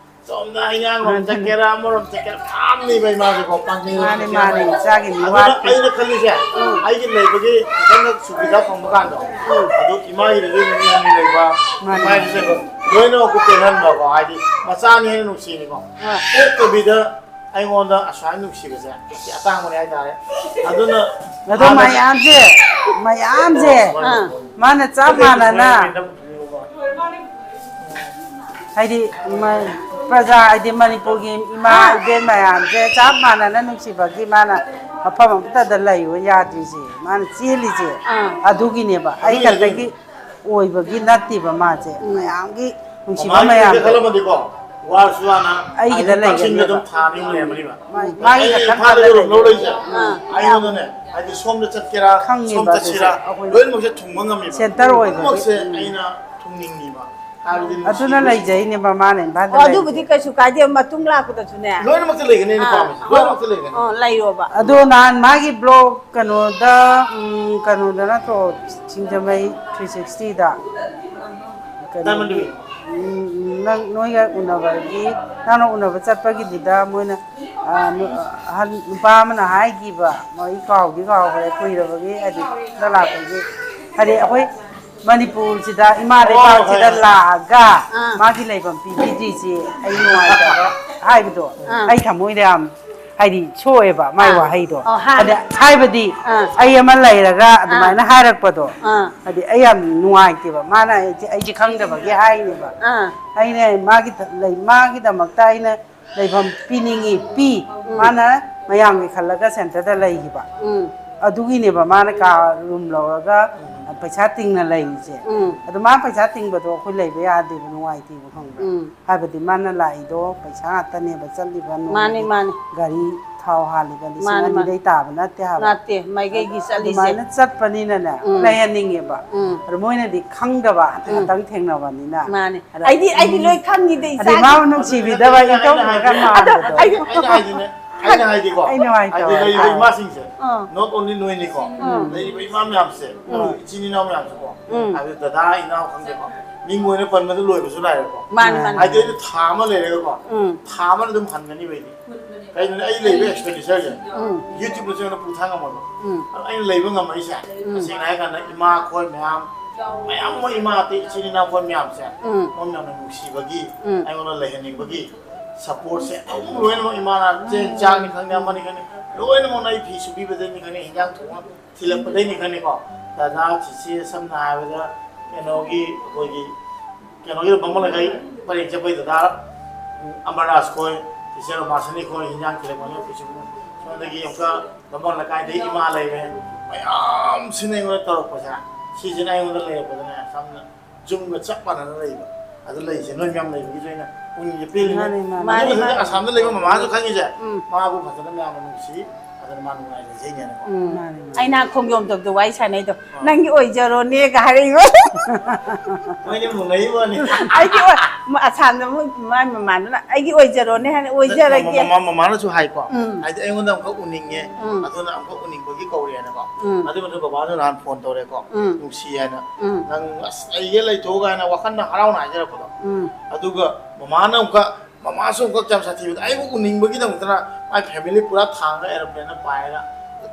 ꯁꯣꯝꯗ ꯏꯌꯥꯡꯂꯣꯝ ꯑꯗꯨꯅꯤ꯫ ꯆꯠꯀꯦꯔꯥ, ꯑꯃꯔꯣꯝ ꯆꯠꯀꯦꯔꯥ, ꯃꯌꯥꯝ ꯂꯩꯕ ꯏꯃꯥꯁꯦꯀꯣ, ꯄꯥꯡꯒꯜ ꯃꯥꯅꯦ, ꯂꯩꯕ꯫ ꯃꯥꯅꯦ, ꯏꯆꯥꯒꯤ ꯑꯗꯨꯅ ꯃꯤꯋꯥꯁꯦ꯫ ꯑꯩꯅ ꯈꯜꯂꯤꯁꯦ, ꯎꯝ꯫ ꯑꯩꯒꯤ ꯂꯩꯕꯒꯤ ꯈꯤꯇꯪ ꯁꯨꯕꯤꯗ ꯐꯪꯕ ꯀꯥꯟꯗꯣ, ꯎꯝ꯫ ꯑꯗꯨ ꯏꯃꯥꯒꯤꯗꯁꯨ ꯅꯨꯃꯤꯠ ꯍꯨꯝꯅꯤ ꯂꯩꯕ, ꯃꯥꯅꯦ꯫ ꯏꯃꯥꯒꯤꯗꯁꯨ ꯂꯩꯕ, ꯂꯣꯏꯅꯃꯛꯄꯨ ꯄꯦꯜꯍꯟꯕꯀꯣ, ꯍꯥꯏꯗꯤ ꯃꯆꯥꯅꯤ ꯍꯥꯏꯅ ꯅꯨꯡꯁꯤꯅꯤꯀꯣ꯫ ꯍꯣꯏ꯫ ꯄꯣꯛꯇꯕꯤꯗ ꯑꯩꯉꯣꯟꯗ ꯑꯁꯨꯃꯥꯏꯅ ꯅꯨꯡꯁꯤꯕꯁꯦ ꯑꯁꯤ ꯑꯇꯥꯡꯕꯅꯦ ꯍꯥꯏꯇꯥꯔꯦ꯫ ꯑꯗꯨꯅ ꯑꯗꯣ ꯍꯥꯟꯅꯗꯤ ꯃꯌꯥꯝꯁꯦ, ꯃꯌꯥꯝꯁꯦ, ꯑꯣ, ꯃꯥꯅꯦ꯫ ꯑꯥ꯫ ꯃꯥꯅ ꯆꯞ ꯃꯥꯟꯅꯅ ꯍꯥꯏꯗꯤ ꯃ-, ꯄ꯭ꯔꯖꯥ ꯍꯥꯏꯗꯤ ꯃꯅꯤꯄꯨꯔꯒꯤ ꯏꯃꯥ ꯏꯕꯦꯟ ꯃꯌꯥꯝꯁꯦ ꯆꯞ ꯃꯥꯟꯅꯅ ꯅꯨꯡꯁꯤꯕꯒꯤ ꯃꯥꯅ ꯃꯐꯝ ꯑꯃꯠꯇꯗ ꯂꯩꯌꯨ ꯌꯥꯗ꯭ꯔꯤꯁꯦ, ꯃꯥꯅ ꯆꯦꯜꯂꯤꯁꯦ ꯑꯥ꯫ ꯑꯗꯨꯒꯤꯅꯦꯕ꯫ ꯑꯩ ꯑꯗꯨꯒꯤ, ꯈꯛꯇꯒꯤ ꯑꯗꯨꯒꯤ꯫ ꯑꯣꯏꯕꯒꯤ ꯅꯠꯇꯦꯕ ꯃꯥꯁꯦ, ꯎꯝ꯫ ꯃꯌꯥꯝꯒꯤ ꯅꯨꯡꯁꯤꯕ ꯃꯃꯥꯒꯤ ꯃꯌꯥꯝꯗꯣ ꯈꯜꯂꯝꯃꯗꯤꯀꯣ, ꯋꯥꯔꯁꯨ ꯋꯥꯅ ꯑꯩꯒꯤꯗ ꯑꯗꯨꯝ ꯀꯛꯆꯤꯡꯗ ꯑꯗꯨꯝ ꯊꯥꯅꯤ ꯂꯩꯔꯝꯃꯅꯤꯕ꯫ ꯃꯥ-, ꯃꯥꯒꯤ ꯑꯩ ꯈꯛꯇꯪ ꯏꯝꯐꯥꯜꯗ ꯈꯜꯂ ꯂꯩꯔꯝ ꯂꯩꯕ꯫ ꯂꯧꯔꯛꯏꯁꯦ꯫ ꯑꯥ꯫ ꯑꯩꯉꯣꯟꯗꯅꯦ, ꯍꯥꯏꯗꯤ ꯁꯣꯝꯗ ꯆꯠꯀꯦꯔꯥ, ꯈꯪꯉꯤꯕ ꯁꯣꯝ ꯑꯗꯨꯁꯨ ꯆꯠꯁꯤꯔꯥ, ꯑꯩꯈꯣꯏꯅ ꯂꯣꯏꯅꯃꯛꯁꯦ ꯊꯨꯡꯕ ꯉꯝꯃꯦꯕ꯫ Center ꯑꯣꯏꯕꯒꯤ꯫ ꯄꯨꯝꯅꯃꯛꯁꯦ ꯎꯝ꯫ ꯑꯩꯅ ꯊꯨꯡꯅꯤꯡꯉꯤꯕ꯫ ꯍꯥꯏꯕꯗꯤ ꯑꯗꯨꯅ ꯅꯨꯡꯁꯤꯕꯁꯦ꯫ ꯂꯩꯖꯩꯅꯦꯕ ꯃꯥꯅ ꯏꯝꯐꯥꯜꯗ ꯑꯣ, ꯑꯗꯨꯕꯨꯗꯤ ꯂꯩꯕꯁꯦ꯫ ꯀꯩꯁꯨ ꯀꯥꯏꯗꯦ, ꯃꯇꯨꯡ ꯂꯥꯛꯄꯗꯁꯨꯅꯦ꯫ ꯂꯣꯏꯅꯃꯛꯇ ꯂꯩꯒꯅꯤ ꯑꯩꯅ ꯑꯥ꯫ ꯄꯥꯝꯃꯤꯁꯦ꯫ ꯂꯣꯏꯅꯃꯛꯇ ꯂꯩꯒꯅꯤ꯫ ꯑꯣ, ꯂꯩꯌꯣꯕ꯫ ꯑꯗꯣ ꯅꯍꯥꯟ ꯃꯥꯒꯤ blog ꯀꯩꯅꯣꯗ, ꯎꯝ, ꯀꯩꯅꯣꯗ ꯅꯠꯇ꯭ꯔꯣ, ꯁꯤꯡꯖꯃꯩ three sixtyꯗ? ꯀꯩꯅꯣꯒꯤ, ꯗꯥꯏꯃꯟ ꯂꯤꯕꯤ꯫ ꯎꯝ, ꯅꯪ, ꯅꯣꯏꯒ ꯎꯅꯕꯒꯤ, ꯅꯪꯅ ꯎꯅꯕ ꯆꯠꯄꯒꯤꯗꯨꯗ ꯃꯣꯏꯅ, ꯑ, ꯅꯨ-, ꯑꯍꯟ ꯅꯨꯄꯥ ꯑꯃꯅ ꯍꯥꯏꯈꯤꯕ, ꯑꯩ ꯀꯥꯎꯗꯤ ꯀꯥꯎꯈ꯭ꯔꯦ, ꯀꯨꯏꯔꯕꯒꯤ, ꯍꯥꯏꯗꯤ, ꯂꯥꯛꯄꯒꯤ, ꯍꯥꯏꯗꯤ, ꯑꯩꯈꯣꯏ ꯃꯅꯤꯄꯨꯔꯁꯤꯗ, ꯏꯃꯥ ꯑꯣ, ꯂꯩꯕꯥꯛꯁꯤꯗ ꯍꯣꯏ, ꯍꯣꯏ꯫ ꯂꯥꯛꯑꯒ ꯑꯥ꯫ ꯃꯥꯒꯤ ꯂꯩꯐꯝ ꯄꯤꯕꯤꯗ꯭ꯔꯤꯁꯦ ꯑꯩ ꯅꯨꯡꯉꯥꯏꯇꯕ ꯍꯥꯏꯕꯗꯣ, ꯑꯥ꯫ ꯑꯩ ꯊꯃꯣꯏꯗ ꯌꯥꯝ, ꯍꯥꯏꯗꯤ, ꯁꯣꯛꯑꯦꯕ ꯃꯥꯏ ꯑꯥ꯫ ꯋꯥꯍꯩꯗꯣ꯫ ꯑꯣ, ꯍꯥꯟꯅ꯫ ꯑꯗ ꯍꯥꯏꯕꯗꯤ ꯑꯥ꯫ ꯑꯩ ꯑꯃ ꯂꯩꯔꯒ ꯑꯥ꯫ ꯑꯗꯨꯃꯥꯏꯅ ꯍꯥꯏꯔꯛꯄꯗꯣ, ꯑꯥ꯫ ꯍꯥꯏꯗꯤ, ꯑꯩ ꯌꯥꯝ ꯅꯨꯡꯉꯥꯏꯇꯦꯕ꯫ ꯃꯥꯅ ꯑꯩꯁꯦ, ꯑꯩꯁꯦ ꯈꯪꯗꯕꯒꯤ ꯍꯥꯏꯅꯦꯕ꯫ ꯑꯥ꯫ ꯑꯩꯅ ꯃꯥꯒꯤ ꯊ-, ꯂꯩ-, ꯃꯥꯒꯤꯗꯃꯛꯇ ꯑꯩꯅ ꯂꯩꯐꯝ ꯄꯤꯅꯤꯡꯉꯤ, ꯄꯤ꯫ ꯎꯝ꯫ ꯃꯥꯅ ꯃꯌꯥꯝꯒꯤ ꯈꯜꯂꯒ centreꯗ ꯂꯩꯈꯤꯕ꯫ ꯎꯝ꯫ ꯑꯗꯨꯒꯤꯅꯦꯕ ꯃꯥꯅ ꯀꯥ room ꯂꯧꯔꯒ ꯄꯩꯁꯥ ꯇꯤꯡꯅ ꯂꯩꯔꯤꯁꯦ꯫ ꯎꯝ ꯑꯗꯣ ꯃꯥ ꯄꯩꯁꯥ ꯇꯤꯡꯕꯗꯣ ꯑꯩꯈꯣꯏ ꯂꯩꯕ ꯌꯥꯗꯦꯕ, ꯅꯨꯡꯉꯥꯏꯇꯦꯕ, ꯈꯪꯕ꯭ꯔꯥ? ꯎꯝ ꯍꯥꯏꯕꯗꯤ ꯃꯥꯅ ꯂꯥꯛꯏꯗꯣ ꯄꯩꯁꯥ ꯉꯥꯛꯇꯅꯦꯕ ꯆꯠꯂꯤꯕ, ꯃꯥꯅꯤ ꯅꯣꯡꯃꯒꯤ ꯃꯥꯅꯤ ꯒꯥꯔꯤ ꯊꯥꯎ ꯍꯥꯜꯂꯤꯕ ꯂꯤꯁꯤꯡ ꯃꯥꯅꯤ, ꯃꯥꯅꯤ꯫ ꯑꯅꯤꯗꯩ ꯇꯥꯕ ꯅꯠꯇꯦ ꯍꯥꯏꯕ꯫ ꯅꯠꯇꯦ, ꯃꯥꯏꯀꯩꯒꯤ ꯆꯠꯂꯤꯁꯦ꯫ ꯑꯗꯨꯃꯥꯏꯅ ꯆꯠꯄꯅꯤꯅꯅꯦ ꯎꯝ꯫ ꯂꯩꯍꯟꯅꯤꯡꯉꯦꯕ꯫ ꯎꯝ꯫ ꯑꯗꯣ ꯃꯣꯏꯅꯗꯤ ꯈꯪꯗꯕ, ꯍꯟꯗꯛ ꯎꯝ꯫ ꯉꯥꯛꯇꯪ ꯊꯦꯡꯅꯕꯅꯤꯅ꯫ ꯃꯥꯅꯤ꯫ ꯑꯗꯣ ꯑꯩꯗꯤ, ꯑꯩꯗꯤ ꯂꯣꯏ ꯈꯪꯉꯤꯗ, ꯏꯆꯥ꯫ ꯑꯗꯩ ꯃꯥꯕꯨ ꯅꯨꯡꯁꯤꯕꯤꯗꯕ, ꯏꯀꯞ ꯈꯔ ꯃꯥꯟꯕꯗꯣ꯫ ꯑꯩ- ꯑꯩꯅ ꯍꯥꯏꯗꯤꯅꯦ, ꯑꯩꯅ ꯍꯥꯏꯗꯤꯀꯣ, ꯑꯩ ꯅꯨꯡꯉꯥꯏꯇꯕ ꯍꯥꯏꯗꯤ ꯂꯩꯔꯤꯕ ꯍꯥꯏꯇꯥꯔꯦ꯫ ꯏꯃꯥꯁꯤꯡꯁꯦ, ꯑꯥ꯫ not only ꯅꯣꯏꯅꯤꯀꯣ, ꯎꯝ꯫ ꯂꯩꯔꯤꯕ ꯏꯃꯥ ꯃꯌꯥꯝꯁꯦ, ꯎꯝ꯫ ꯏꯆꯤꯟ ꯏꯅꯥꯎ ꯃꯌꯥꯝꯁꯦꯀꯣ, ꯎꯝ꯫ ꯍꯥꯏꯕꯗꯤ ꯗꯗꯥ ꯏꯅꯥꯎ ꯈꯪꯗꯦꯀꯣ, ꯃꯤꯡ ꯑꯣꯏꯅ ꯄꯟꯕꯗ ꯂꯣꯏꯕꯁꯨ ꯅꯥꯏꯔꯦꯀꯣ꯫ ꯃꯥꯅꯤ, ꯃꯥꯅꯤ꯫ ꯍꯥꯏꯗꯤ ꯑꯩꯅ ꯊꯥ ꯑꯃ ꯂꯩꯔꯒꯀꯣ, ꯎꯝ꯫ ꯊꯥ ꯑꯃꯅ ꯑꯗꯨꯝ ꯍꯟꯒꯅꯤꯕ ꯑꯩꯗꯤ꯫ ꯀꯩꯅꯣꯅꯦ, ꯑꯩ ꯂꯩꯕ expenditure ꯁꯦ ꯎꯝ꯫ YouTube ꯅ ꯆꯪꯅ ꯄꯨꯊꯥꯡ ꯉꯝꯃꯣꯏꯕ꯫ ꯎꯝ꯫ ꯑꯗꯣ ꯑꯩꯅ ꯂꯩꯕ ꯉꯝꯃꯛꯏꯁꯦ, ꯎꯝ꯫ ꯇꯁꯦꯡꯅ ꯍꯥꯏꯔ ꯀꯥꯟꯗ ꯏꯃꯥ ꯑꯩꯈꯣꯏ ꯃꯌꯥꯝ, ꯃꯌꯥꯝ ꯑꯃ ꯏꯃꯥ ꯑꯇꯩ ꯏꯆꯤꯟ ꯏꯅꯥꯎ ꯑꯩꯈꯣꯏ ꯃꯌꯥꯝꯁꯦ, ꯎꯝ꯫ ꯃꯣꯏ ꯃꯌꯥꯝꯅ ꯅꯨꯡꯁꯤꯕꯒꯤ, ꯎꯝ꯫ ꯑꯩꯉꯣꯟꯗ ꯂꯩꯍꯟꯅꯤꯡꯕꯒꯤ support ꯁꯦ ꯑꯗꯨꯝ ꯂꯣꯏꯅꯃꯛ ꯏꯃꯥꯅ ꯆꯦꯡ ꯆꯥꯛꯅꯤ ꯈꯪꯗꯦ, ꯑꯃꯅꯤ ꯈꯪꯗꯦ, ꯂꯣꯏꯅꯃꯛꯅ ꯑꯩ ꯐꯤ ꯁꯨꯕꯤꯕꯗꯩꯅꯤ ꯈꯪꯗꯦ, ꯍꯤꯟꯖꯥꯡ ꯊꯣꯡꯉ ꯊꯤꯜꯂꯛꯄꯗꯩꯅꯤ ꯈꯪꯗꯦꯀꯣ, ꯗꯗꯥ ꯆꯤꯆꯦ ꯁꯝꯅ ꯍꯥꯏꯔꯕꯗ ꯀꯩꯅꯣꯒꯤ ꯑꯩꯈꯣꯏꯒꯤ ꯀꯩꯅꯣꯒꯤ ꯕꯥꯃꯣꯟ ꯂꯩꯀꯥꯏ ꯄꯔꯦꯡ ꯆꯠꯄꯩ ꯗꯗꯥ ꯑꯃꯔꯅꯥꯁ ꯈꯣꯏ, ꯆꯤꯆꯦ ꯔꯣꯃꯥꯁꯅꯤ ꯈꯣꯏ, ꯍꯤꯟꯖꯥꯡ ꯊꯤꯜꯂꯛꯄ ꯅꯣꯏ ꯀꯩꯁꯨ ꯁꯣꯝꯗꯒꯤ ꯑꯃꯨꯛꯀ ꯕꯥꯃꯣꯟ ꯂꯩꯀꯥꯏꯗꯒꯤ ꯏꯃꯥ ꯂꯩꯔꯦ, ꯃꯌꯥꯝꯁꯤꯅ ꯑꯩꯉꯣꯟꯗ ꯇꯧꯔꯛꯄꯁꯦ, ꯁꯤꯁꯤꯅ ꯑꯩꯉꯣꯟꯗ ꯂꯩꯔꯛꯄꯗꯅꯦ ꯁꯝꯅ ꯌꯨꯝꯒ ꯆꯞ ꯃꯥꯟꯅꯅ ꯂꯩꯕ꯫ ꯑꯗꯨ ꯂꯩꯁꯦ ꯅꯣꯏ ꯃꯌꯥꯝ ꯂꯩꯕꯒꯤꯁꯨ ꯑꯩꯅ ꯄꯨꯛꯅꯤꯡꯁꯦ ꯄꯦꯜꯂꯤꯅꯦ꯫ ꯃꯥꯅꯦ, ꯃꯥꯅꯦ꯫ ꯃꯥꯅꯦ, ꯑꯗꯨꯒ ꯃꯥꯅꯦ꯫ ꯑꯁꯥꯝꯗ ꯂꯩꯕ ꯃꯃꯥꯁꯨ ꯈꯪꯉꯤꯁꯦ, ꯎꯝ꯫ ꯃꯥꯕꯨ ꯐꯖꯅ ꯃꯌꯥꯝꯅ ꯅꯨꯡꯁꯤ, ꯑꯗꯨꯅ ꯃꯥ ꯅꯨꯡꯉꯥꯏ ꯂꯩꯖꯩꯅꯦꯅꯀꯣ꯫ ꯎꯝ꯫ ꯃꯥꯅꯦ, ꯃꯥꯅꯦ꯫ ꯑꯩꯅ ꯈꯣꯡꯖꯣꯝ ꯇꯧꯕꯗ ꯋꯥꯔꯤ ꯁꯥꯟꯅꯩꯗꯣ, ꯑꯥ꯫ "ꯅꯪꯒꯤ ꯑꯣꯏꯖꯔꯣꯅꯦꯒ" ꯍꯥꯏꯔꯛꯏꯕ꯫ ꯃꯣꯏꯗꯤ ꯃꯨꯟꯅꯩ ꯋꯥꯅꯤ꯫ ꯑꯩꯒꯤ ꯑꯣꯏ-, ꯑꯁꯥꯝꯗ ꯃꯣꯏ, ꯃꯥꯏ ꯃꯃꯥꯟꯗꯨꯅ, "ꯑꯩꯒꯤ ꯑꯣꯏꯖꯔꯣꯅꯦ" ꯍꯥꯏꯅ, "ꯑꯣꯏꯖꯔꯒꯦ"꯫ ꯃꯃꯥ-, ꯃꯃꯥꯅꯁꯨ ꯍꯥꯏꯀꯣ꯫ ꯎꯝ꯫ ꯍꯥꯏꯗꯤ ꯑꯩꯉꯣꯟꯗ ꯑꯃꯨꯛꯈꯛ ꯎꯅꯤꯡꯉꯦ, ꯎꯝ꯫ ꯑꯗꯨꯅ ꯑꯃꯨꯛꯈꯛ ꯎꯅꯤꯡꯕꯒꯤ ꯀꯧꯔꯛꯑꯦꯅꯀꯣ꯫ ꯎꯝ꯫ ꯑꯗꯨ ꯃꯇꯨꯡꯗ ꯕꯕꯥꯁꯨ ꯅꯍꯥꯟ phone ꯇꯧꯔꯦꯀꯣ꯫ ꯎꯝ꯫ ꯅꯨꯡꯁꯤ ꯍꯥꯏꯅ꯫ ꯎꯝ꯫ "ꯅꯪ ꯑꯁ ꯂꯩꯒꯦ ꯂꯩꯊꯣꯛꯎ" ꯀꯥꯏꯅ ꯋꯥꯈꯜꯗ ꯍꯔꯥꯎꯅ ꯍꯥꯏꯖꯔꯛꯄꯗꯣ꯫ ꯎꯝ꯫ ꯑꯗꯨꯒ ꯃꯃꯥꯅ ꯑꯃꯨꯛꯀ, ꯃꯃꯥꯁꯨ ꯑꯃꯨꯛꯀ ꯀꯌꯥꯝ ꯁꯥꯊꯤꯕꯗ ꯑꯩꯕꯨ ꯎꯅꯤꯡꯕꯒꯤꯗꯃꯛꯇꯅ ꯃꯥꯏ family ꯄꯨꯔꯥ ꯊꯥꯡꯒ aeroplane ꯄꯥꯏꯔꯒ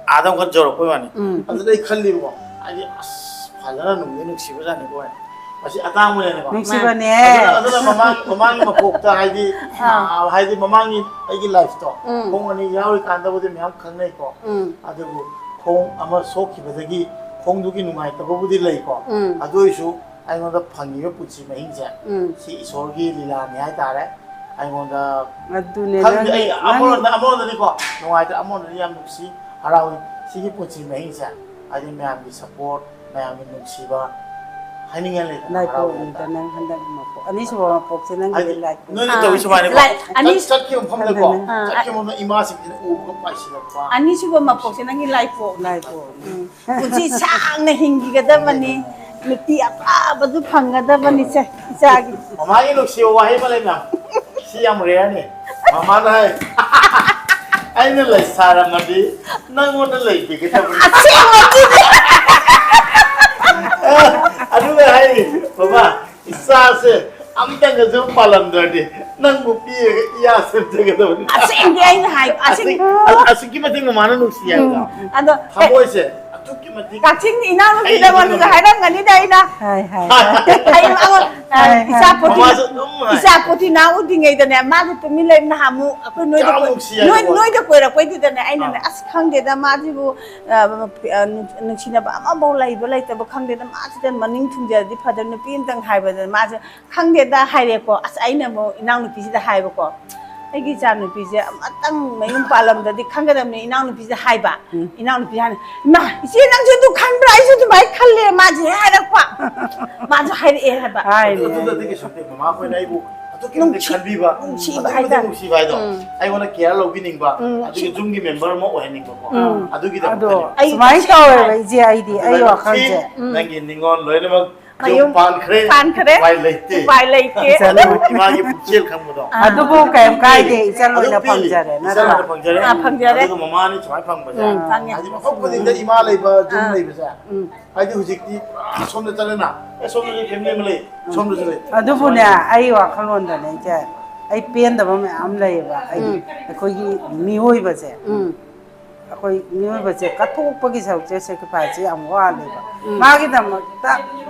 ꯑꯥꯗ ꯑꯃꯨꯛꯀ ꯌꯧꯔꯛꯄꯩ ꯋꯥꯅꯤ꯫ ꯎꯝ꯫ ꯑꯗꯨꯗ ꯑꯩ ꯈꯜꯂꯤꯕꯀꯣ, ꯍꯥꯏꯗꯤ ꯑꯁ ꯐꯖꯅ ꯅꯨꯡꯗꯤ ꯅꯨꯡꯁꯤꯕꯖꯥꯠꯅꯤꯀꯣ ꯍꯥꯏꯅ꯫ ꯃꯁꯤ ꯑꯇꯥꯡꯕꯅꯦꯅꯀꯣ꯫ ꯅꯨꯡꯁꯤꯕꯅꯦ꯫ ꯑꯗꯨꯅ, ꯑꯗꯨꯅ ꯃꯃꯥꯡ, ꯃꯃꯥꯡꯒꯤ ꯃꯄꯣꯛꯇ ꯍꯥꯏꯗꯤ, ꯑꯥ꯫ ꯑꯥ, ꯍꯥꯏꯗꯤ ꯃꯃꯥꯡꯒꯤ ꯑꯩꯒꯤ life ꯇꯣ, ꯎꯝ꯫ ꯈꯣꯡ ꯑꯅꯤ ꯌꯥꯎꯔꯤꯀꯥꯟꯗꯕꯨꯗꯤ ꯃꯌꯥꯝ ꯈꯪꯅꯩꯀꯣ꯫ ꯎꯝ꯫ ꯑꯗꯨꯕꯨ ꯈꯣꯡ ꯑꯃ ꯁꯣꯛꯈꯤꯕꯗꯒꯤ ꯈꯣꯡꯗꯨꯒꯤ ꯅꯨꯡꯉꯥꯏꯇꯕꯕꯨꯗꯤ ꯂꯩꯀꯣ꯫ ꯎꯝ꯫ ꯑꯗꯨ ꯑꯣꯏꯔꯁꯨ ꯑꯩꯉꯣꯟꯗ ꯐꯪꯉꯤꯕ ꯄꯨꯟꯁꯤ ꯃꯍꯤꯡꯁꯦ, ꯎꯝ꯫ ꯁꯤ ꯏꯁꯣꯔꯒꯤ ꯂꯤꯂꯥꯅꯤ ꯍꯥꯏꯇꯥꯔꯦ꯫ ꯑꯩꯉꯣꯟꯗ ꯑꯗꯨꯅꯦ ꯈꯪꯗꯦ, ꯅꯪꯒꯤ, ꯑꯩ ꯅꯪꯒꯤ ꯑꯃꯔꯣꯝꯗ, ꯑꯃꯔꯣꯝꯗꯗꯤꯀꯣ ꯅꯨꯡꯉꯥꯏꯇꯦ, ꯑꯃꯔꯣꯝꯗꯗꯤ ꯌꯥꯝ ꯅꯨꯡꯁꯤ, ꯍꯔꯥꯎꯏ꯫ ꯁꯤꯒꯤ ꯄꯨꯟꯁꯤ ꯃꯍꯤꯡꯁꯦ ꯍꯥꯏꯗꯤ ꯃꯌꯥꯝꯒꯤ support, ꯃꯌꯥꯝꯅ ꯅꯨꯡꯁꯤꯕ ꯍꯥꯏꯅꯤꯡꯉꯥꯏ ꯂꯩꯇꯅ ꯂꯥꯏꯄꯣꯛꯅꯤꯗ ꯍꯔꯥꯎꯕ꯫ ꯅꯪ ꯍꯟꯗꯛ ꯃꯄꯣꯛ꯫ ꯑꯅꯤꯁꯨꯕ ꯃꯄꯣꯛꯁꯦ ꯅꯪꯒꯤꯗꯤ ꯍꯥꯏꯗꯤ ꯂꯥꯏꯄꯣꯛ꯫ ꯅꯣꯏꯅ ꯑꯥ, ꯇꯧꯔꯤ ꯁꯨꯃꯥꯏꯅꯀꯣ꯫ ꯂꯥꯏ-, ꯑꯅꯤ-, ꯆꯠ-, ꯆꯠꯈꯤꯕ ꯃꯐꯝꯗꯀꯣ, ꯑꯗꯨꯅꯦ꯫ ꯑꯥ, ꯆꯠꯈꯤꯕ ꯃꯐꯝꯗ ꯏꯃꯥꯁꯤꯡꯁꯤꯅ ꯎꯕꯒ ꯄꯥꯏꯁꯤꯜꯂꯛꯄ꯫ ꯑꯅꯤꯁꯨꯕ ꯃꯄꯣꯛꯁꯦ ꯅꯪꯒꯤ ꯂꯥꯏꯄꯣꯛ꯫ ꯂꯥꯏꯄꯣꯛ꯫ ꯎꯝ꯫ ꯄꯨꯟꯁꯤ ꯁꯥꯡꯅ ꯍꯤꯡꯈꯤꯒꯗꯕꯅꯤ꯫ ꯅꯨꯄꯤ ꯑꯐꯕꯗꯨ ꯐꯪꯒꯗꯕꯅꯤ ꯁꯦ, ꯏꯆꯥꯒꯤ꯫ ꯃꯃꯥꯒꯤ ꯅꯨꯡꯁꯤꯕ ꯋꯥꯍꯩ ꯑꯃ ꯂꯩꯅ, ꯁꯤ ꯌꯥꯝ ꯔꯦꯌꯔꯅꯤ꯫ ꯃꯃꯥꯅ ꯍꯥꯏ, "ꯑꯩꯅ ꯂꯩ ꯁꯥꯔꯝꯃꯗꯤ ꯅꯪꯉꯣꯟꯗ ꯂꯩꯕꯤꯒꯗꯕꯅꯤ"꯫ ꯑꯁꯦꯡꯕ ꯑꯗꯨꯗꯤ꯫ ꯑꯗꯨꯒ ꯍꯥꯏꯔꯤ, "ꯕꯕꯥ, ꯏꯆꯥꯁꯦ ꯑꯝꯇꯪꯒꯁꯨ ꯄꯥꯜꯂꯝꯗ꯭ꯔꯗꯤ ꯅꯪꯕꯨ ꯄꯤꯔꯒ ꯏꯌꯥ ꯁꯦꯝꯖꯒꯗꯕꯅꯤ"꯫ ꯑꯁꯦꯡꯗꯤ ꯑꯩꯅ ꯍꯥꯏ, ꯑꯁꯦꯡ-, ꯑꯁꯦꯡ-, ꯑ-, ꯑꯁꯨꯛꯀꯤ ꯃꯇꯤꯛ ꯃꯃꯥꯅ ꯅꯨꯡꯁꯤ ꯍꯥꯏꯕꯗꯣ꯫ ꯎꯝ, ꯑꯗꯣ, ꯊꯃꯣꯏꯁꯦ ꯑꯗꯨꯛꯀꯤ ꯃꯇꯤꯛ ꯀꯛꯆꯤꯡ ꯏꯅꯥꯎꯅꯨꯄꯤꯗ ꯑꯩ ꯃꯗꯨꯁꯨ ꯍꯥꯏꯔꯝꯒꯅꯤꯗ ꯑꯩꯅ꯫ ꯍꯥꯏ, ꯍꯥꯏ, ꯍꯥꯏ꯫ ꯑꯩ ꯃꯉꯣꯟ-, ꯍꯥꯏ, ꯍꯥꯏ꯫ ꯏꯆꯥ ꯄꯣꯇꯤ-, ꯃꯃꯥꯁꯨ ꯑꯗꯨꯝ ꯍꯥꯏ꯫ ꯏꯆꯥ ꯄꯣꯇꯤ ꯅꯥꯎ ꯎꯗ꯭ꯔꯤꯉꯩꯗꯅꯦ, ꯃꯥꯁꯨ ꯇꯨꯃꯤꯟ ꯂꯩ꯫ ꯅꯍꯥꯟꯃꯨꯛ ꯑꯩꯈꯣꯏ ꯅꯣꯏꯗ ꯀꯌꯥꯝ ꯀꯣꯏ-, ꯅꯨꯡꯁꯤ ꯅꯣꯏ-, ꯍꯥꯏꯕ ꯋꯥꯅꯤ꯫ ꯅꯣꯏꯗ ꯀꯣꯏꯔꯛꯄꯩꯗꯨꯗꯅꯦ, ꯑꯩꯅꯅꯦ, ꯑꯥ꯫ "ꯑꯁ, ꯈꯪꯗꯦꯗ, ꯃꯥꯁꯤꯕꯨ, ꯑ, ꯑ, ꯅꯨꯡ-, ꯅꯨꯡꯁꯤꯅꯕ ꯑꯃꯐꯥꯎ ꯂꯩꯕ ꯂꯩꯇꯕ ꯈꯪꯗꯦꯗ, ꯃꯥꯁꯤꯗ ꯃꯅꯤꯡ ꯊꯨꯡꯖꯔꯗꯤ ꯐꯗꯕ ꯅꯨꯄꯤ ꯑꯝꯇꯪ" ꯍꯥꯏꯕꯗ ꯃꯥꯁꯦ ꯈꯪꯗꯦꯗ ꯍꯥꯏꯔꯦꯀꯣ꯫ ꯑꯁ, ꯑꯩꯅ ꯑꯃꯨꯛ ꯏꯅꯥꯎꯅꯨꯄꯤꯁꯤꯗ ꯍꯥꯏꯕꯀꯣ, "ꯑꯩꯒꯤ ꯏꯆꯥ ꯅꯨꯄꯤꯁꯦ ꯑꯃꯇꯪ ꯃꯌꯨꯝ ꯄꯥꯜꯂꯝꯗꯗꯤ ꯈꯪꯒꯗꯕꯅꯤ", ꯏꯅꯥꯎꯅꯨꯄꯤꯁꯤꯗ ꯍꯥꯏꯕ꯫ ꯎꯝ꯫ ꯏꯅꯥꯎꯅꯨꯄꯤ ꯍꯥꯏꯅ, "ꯏꯃꯥ, ꯏꯆꯦ, ꯅꯪꯁꯨ ꯑꯗꯨ ꯈꯟꯕ꯭ꯔꯥ? ꯑꯩꯁꯨ ꯑꯗꯨꯃꯥꯏꯅ ꯈꯜꯂꯦ", ꯃꯥꯁꯦ ꯍꯦꯛ ꯍꯥꯏꯔꯛꯄ꯫ ꯃꯥꯁꯨ ꯍꯥꯏꯔꯛꯑꯦ ꯍꯥꯏꯕ꯫ ꯍꯥꯏꯅꯦ꯫ ꯑꯗꯨ-, ꯑꯗꯨꯗꯗꯤ ꯀꯩꯁꯨ ꯅꯠꯇꯦ꯫ ꯃꯃꯥ ꯈꯣꯏꯅ ꯑꯩꯕꯨ ꯑꯗꯨꯛꯀꯤ ꯃꯇꯤꯛ ꯅꯨꯡꯁꯤ-, ꯈꯟꯕꯤꯕ, ꯅꯨꯡꯁꯤꯕ ꯑꯗꯨꯛꯀꯤ ꯃꯇꯤꯛ ꯍꯥꯏꯇꯥꯔꯦ꯫ ꯅꯨꯡꯁꯤꯕ ꯍꯥꯏꯗꯣ, ꯎꯝ꯫ ꯑꯩꯉꯣꯟꯗ ꯀꯦꯌꯔ ꯂꯧꯕꯤꯅꯤꯡꯕ, ꯎꯝ꯫ ꯑꯗꯨꯒꯤ ꯌꯨꯝꯒꯤ ꯃꯦꯝꯕꯔ ꯑꯃ ꯑꯣꯏꯍꯟꯅꯤꯡꯕꯀꯣ, ꯎꯝ꯫ ꯑꯗꯨꯒꯤꯗꯃꯛꯇꯅꯦꯕ꯫ ꯑꯗꯣ ꯑꯩ ꯁꯨꯃꯥꯏꯅ ꯇꯁꯦꯡꯅ ꯇꯧꯋꯦꯕ, ꯍꯥꯏ-, ꯏꯆꯦ, ꯑꯩꯗꯤ ꯑꯗꯨ ꯑꯩ ꯂꯥꯏꯕꯛ ꯊꯤ, ꯋꯥꯈꯜꯁꯦ꯫ ꯎꯝ꯫ ꯅꯪꯒꯤ ꯅꯤꯉꯣꯜ ꯂꯣꯏꯅꯃꯛ ꯃꯌꯨꯝ ꯌꯨꯝ ꯄꯥꯟꯈ꯭ꯔꯦ, ꯄꯥꯟꯈ꯭ꯔꯦ꯫ ꯎꯄꯥꯏ ꯂꯩꯇꯦ꯫ ꯎꯄꯥꯏ ꯂꯩꯇꯦ꯫ ꯏꯆꯥꯅ ꯏꯃꯥꯒꯤ ꯄꯨꯛꯆꯦꯜ ꯈꯪꯕꯗꯣ꯫ ꯑꯥ꯫ ꯑꯗꯨꯕꯨ ꯀꯩꯝ ꯀꯥꯏꯗꯦ, ꯏꯆꯜ ꯑꯗꯨ ꯑꯣꯏꯅ ꯄꯤꯔꯤ꯫ ꯐꯪꯖꯔꯦ, ꯏꯆꯜ ꯅꯠꯇ꯭ꯔꯥ? ꯑꯣꯏꯅ ꯐꯪꯖꯔꯦ꯫ ꯑꯥ, ꯐꯪꯖꯔꯦ꯫ ꯑꯗꯨꯒ ꯃꯃꯥꯅꯤ ꯁꯨꯃꯥꯏꯅ ꯐꯪꯕꯁꯦ꯫ ꯎꯝ, ꯐꯪꯉꯦ꯫ ꯍꯥꯏꯗꯤ ꯃꯐꯝ ꯈꯨꯗꯤꯡꯗ ꯏꯃꯥ ꯂꯩꯕ, ꯌꯨꯝ ꯑꯥ꯫ ꯂꯩꯕꯁꯦ꯫ ꯎꯝ꯫ ꯍꯥꯏꯗꯤ ꯍꯧꯖꯤꯛꯇꯤ ꯄꯨꯔꯥ ꯁꯣꯝꯗ ꯆꯠꯂꯦꯅ, ꯑꯦ, ꯁꯣꯝꯗꯁꯨ ꯐꯦꯃꯤꯂꯤ ꯑꯃ ꯂꯩ, ꯁꯣꯝꯗꯁꯨ ꯂꯩ꯫ ꯑꯗꯨꯕꯨꯅꯦ, ꯁꯨꯃꯥꯏꯅ꯫ ꯑꯩ ꯋꯥꯈꯜꯂꯣꯟꯗꯅꯦ, ꯏꯆꯦ, ꯑꯩ ꯄꯦꯟꯗꯕ ꯃꯌꯥꯝ ꯂꯩꯌꯦꯕ꯫ ꯍꯥꯏꯗꯤ ꯎꯝ꯫ ꯑꯩꯈꯣꯏꯒꯤ ꯃꯤꯑꯣꯏꯕꯁꯦ꯫ ꯎꯝ꯫ ꯑꯩꯈꯣꯏ ꯃꯤꯑꯣꯏꯕꯁꯦ ꯀꯠꯊꯣꯛꯄꯒꯤ ꯁꯔꯨꯛꯁꯦ, ꯁꯦꯀ꯭ꯔꯤꯐꯥꯏꯁꯁꯦ ꯌꯥꯝ ꯋꯥꯠꯂꯦꯕ꯫ ꯎꯝ꯫ ꯃꯥꯒꯤꯗꯃꯛꯇ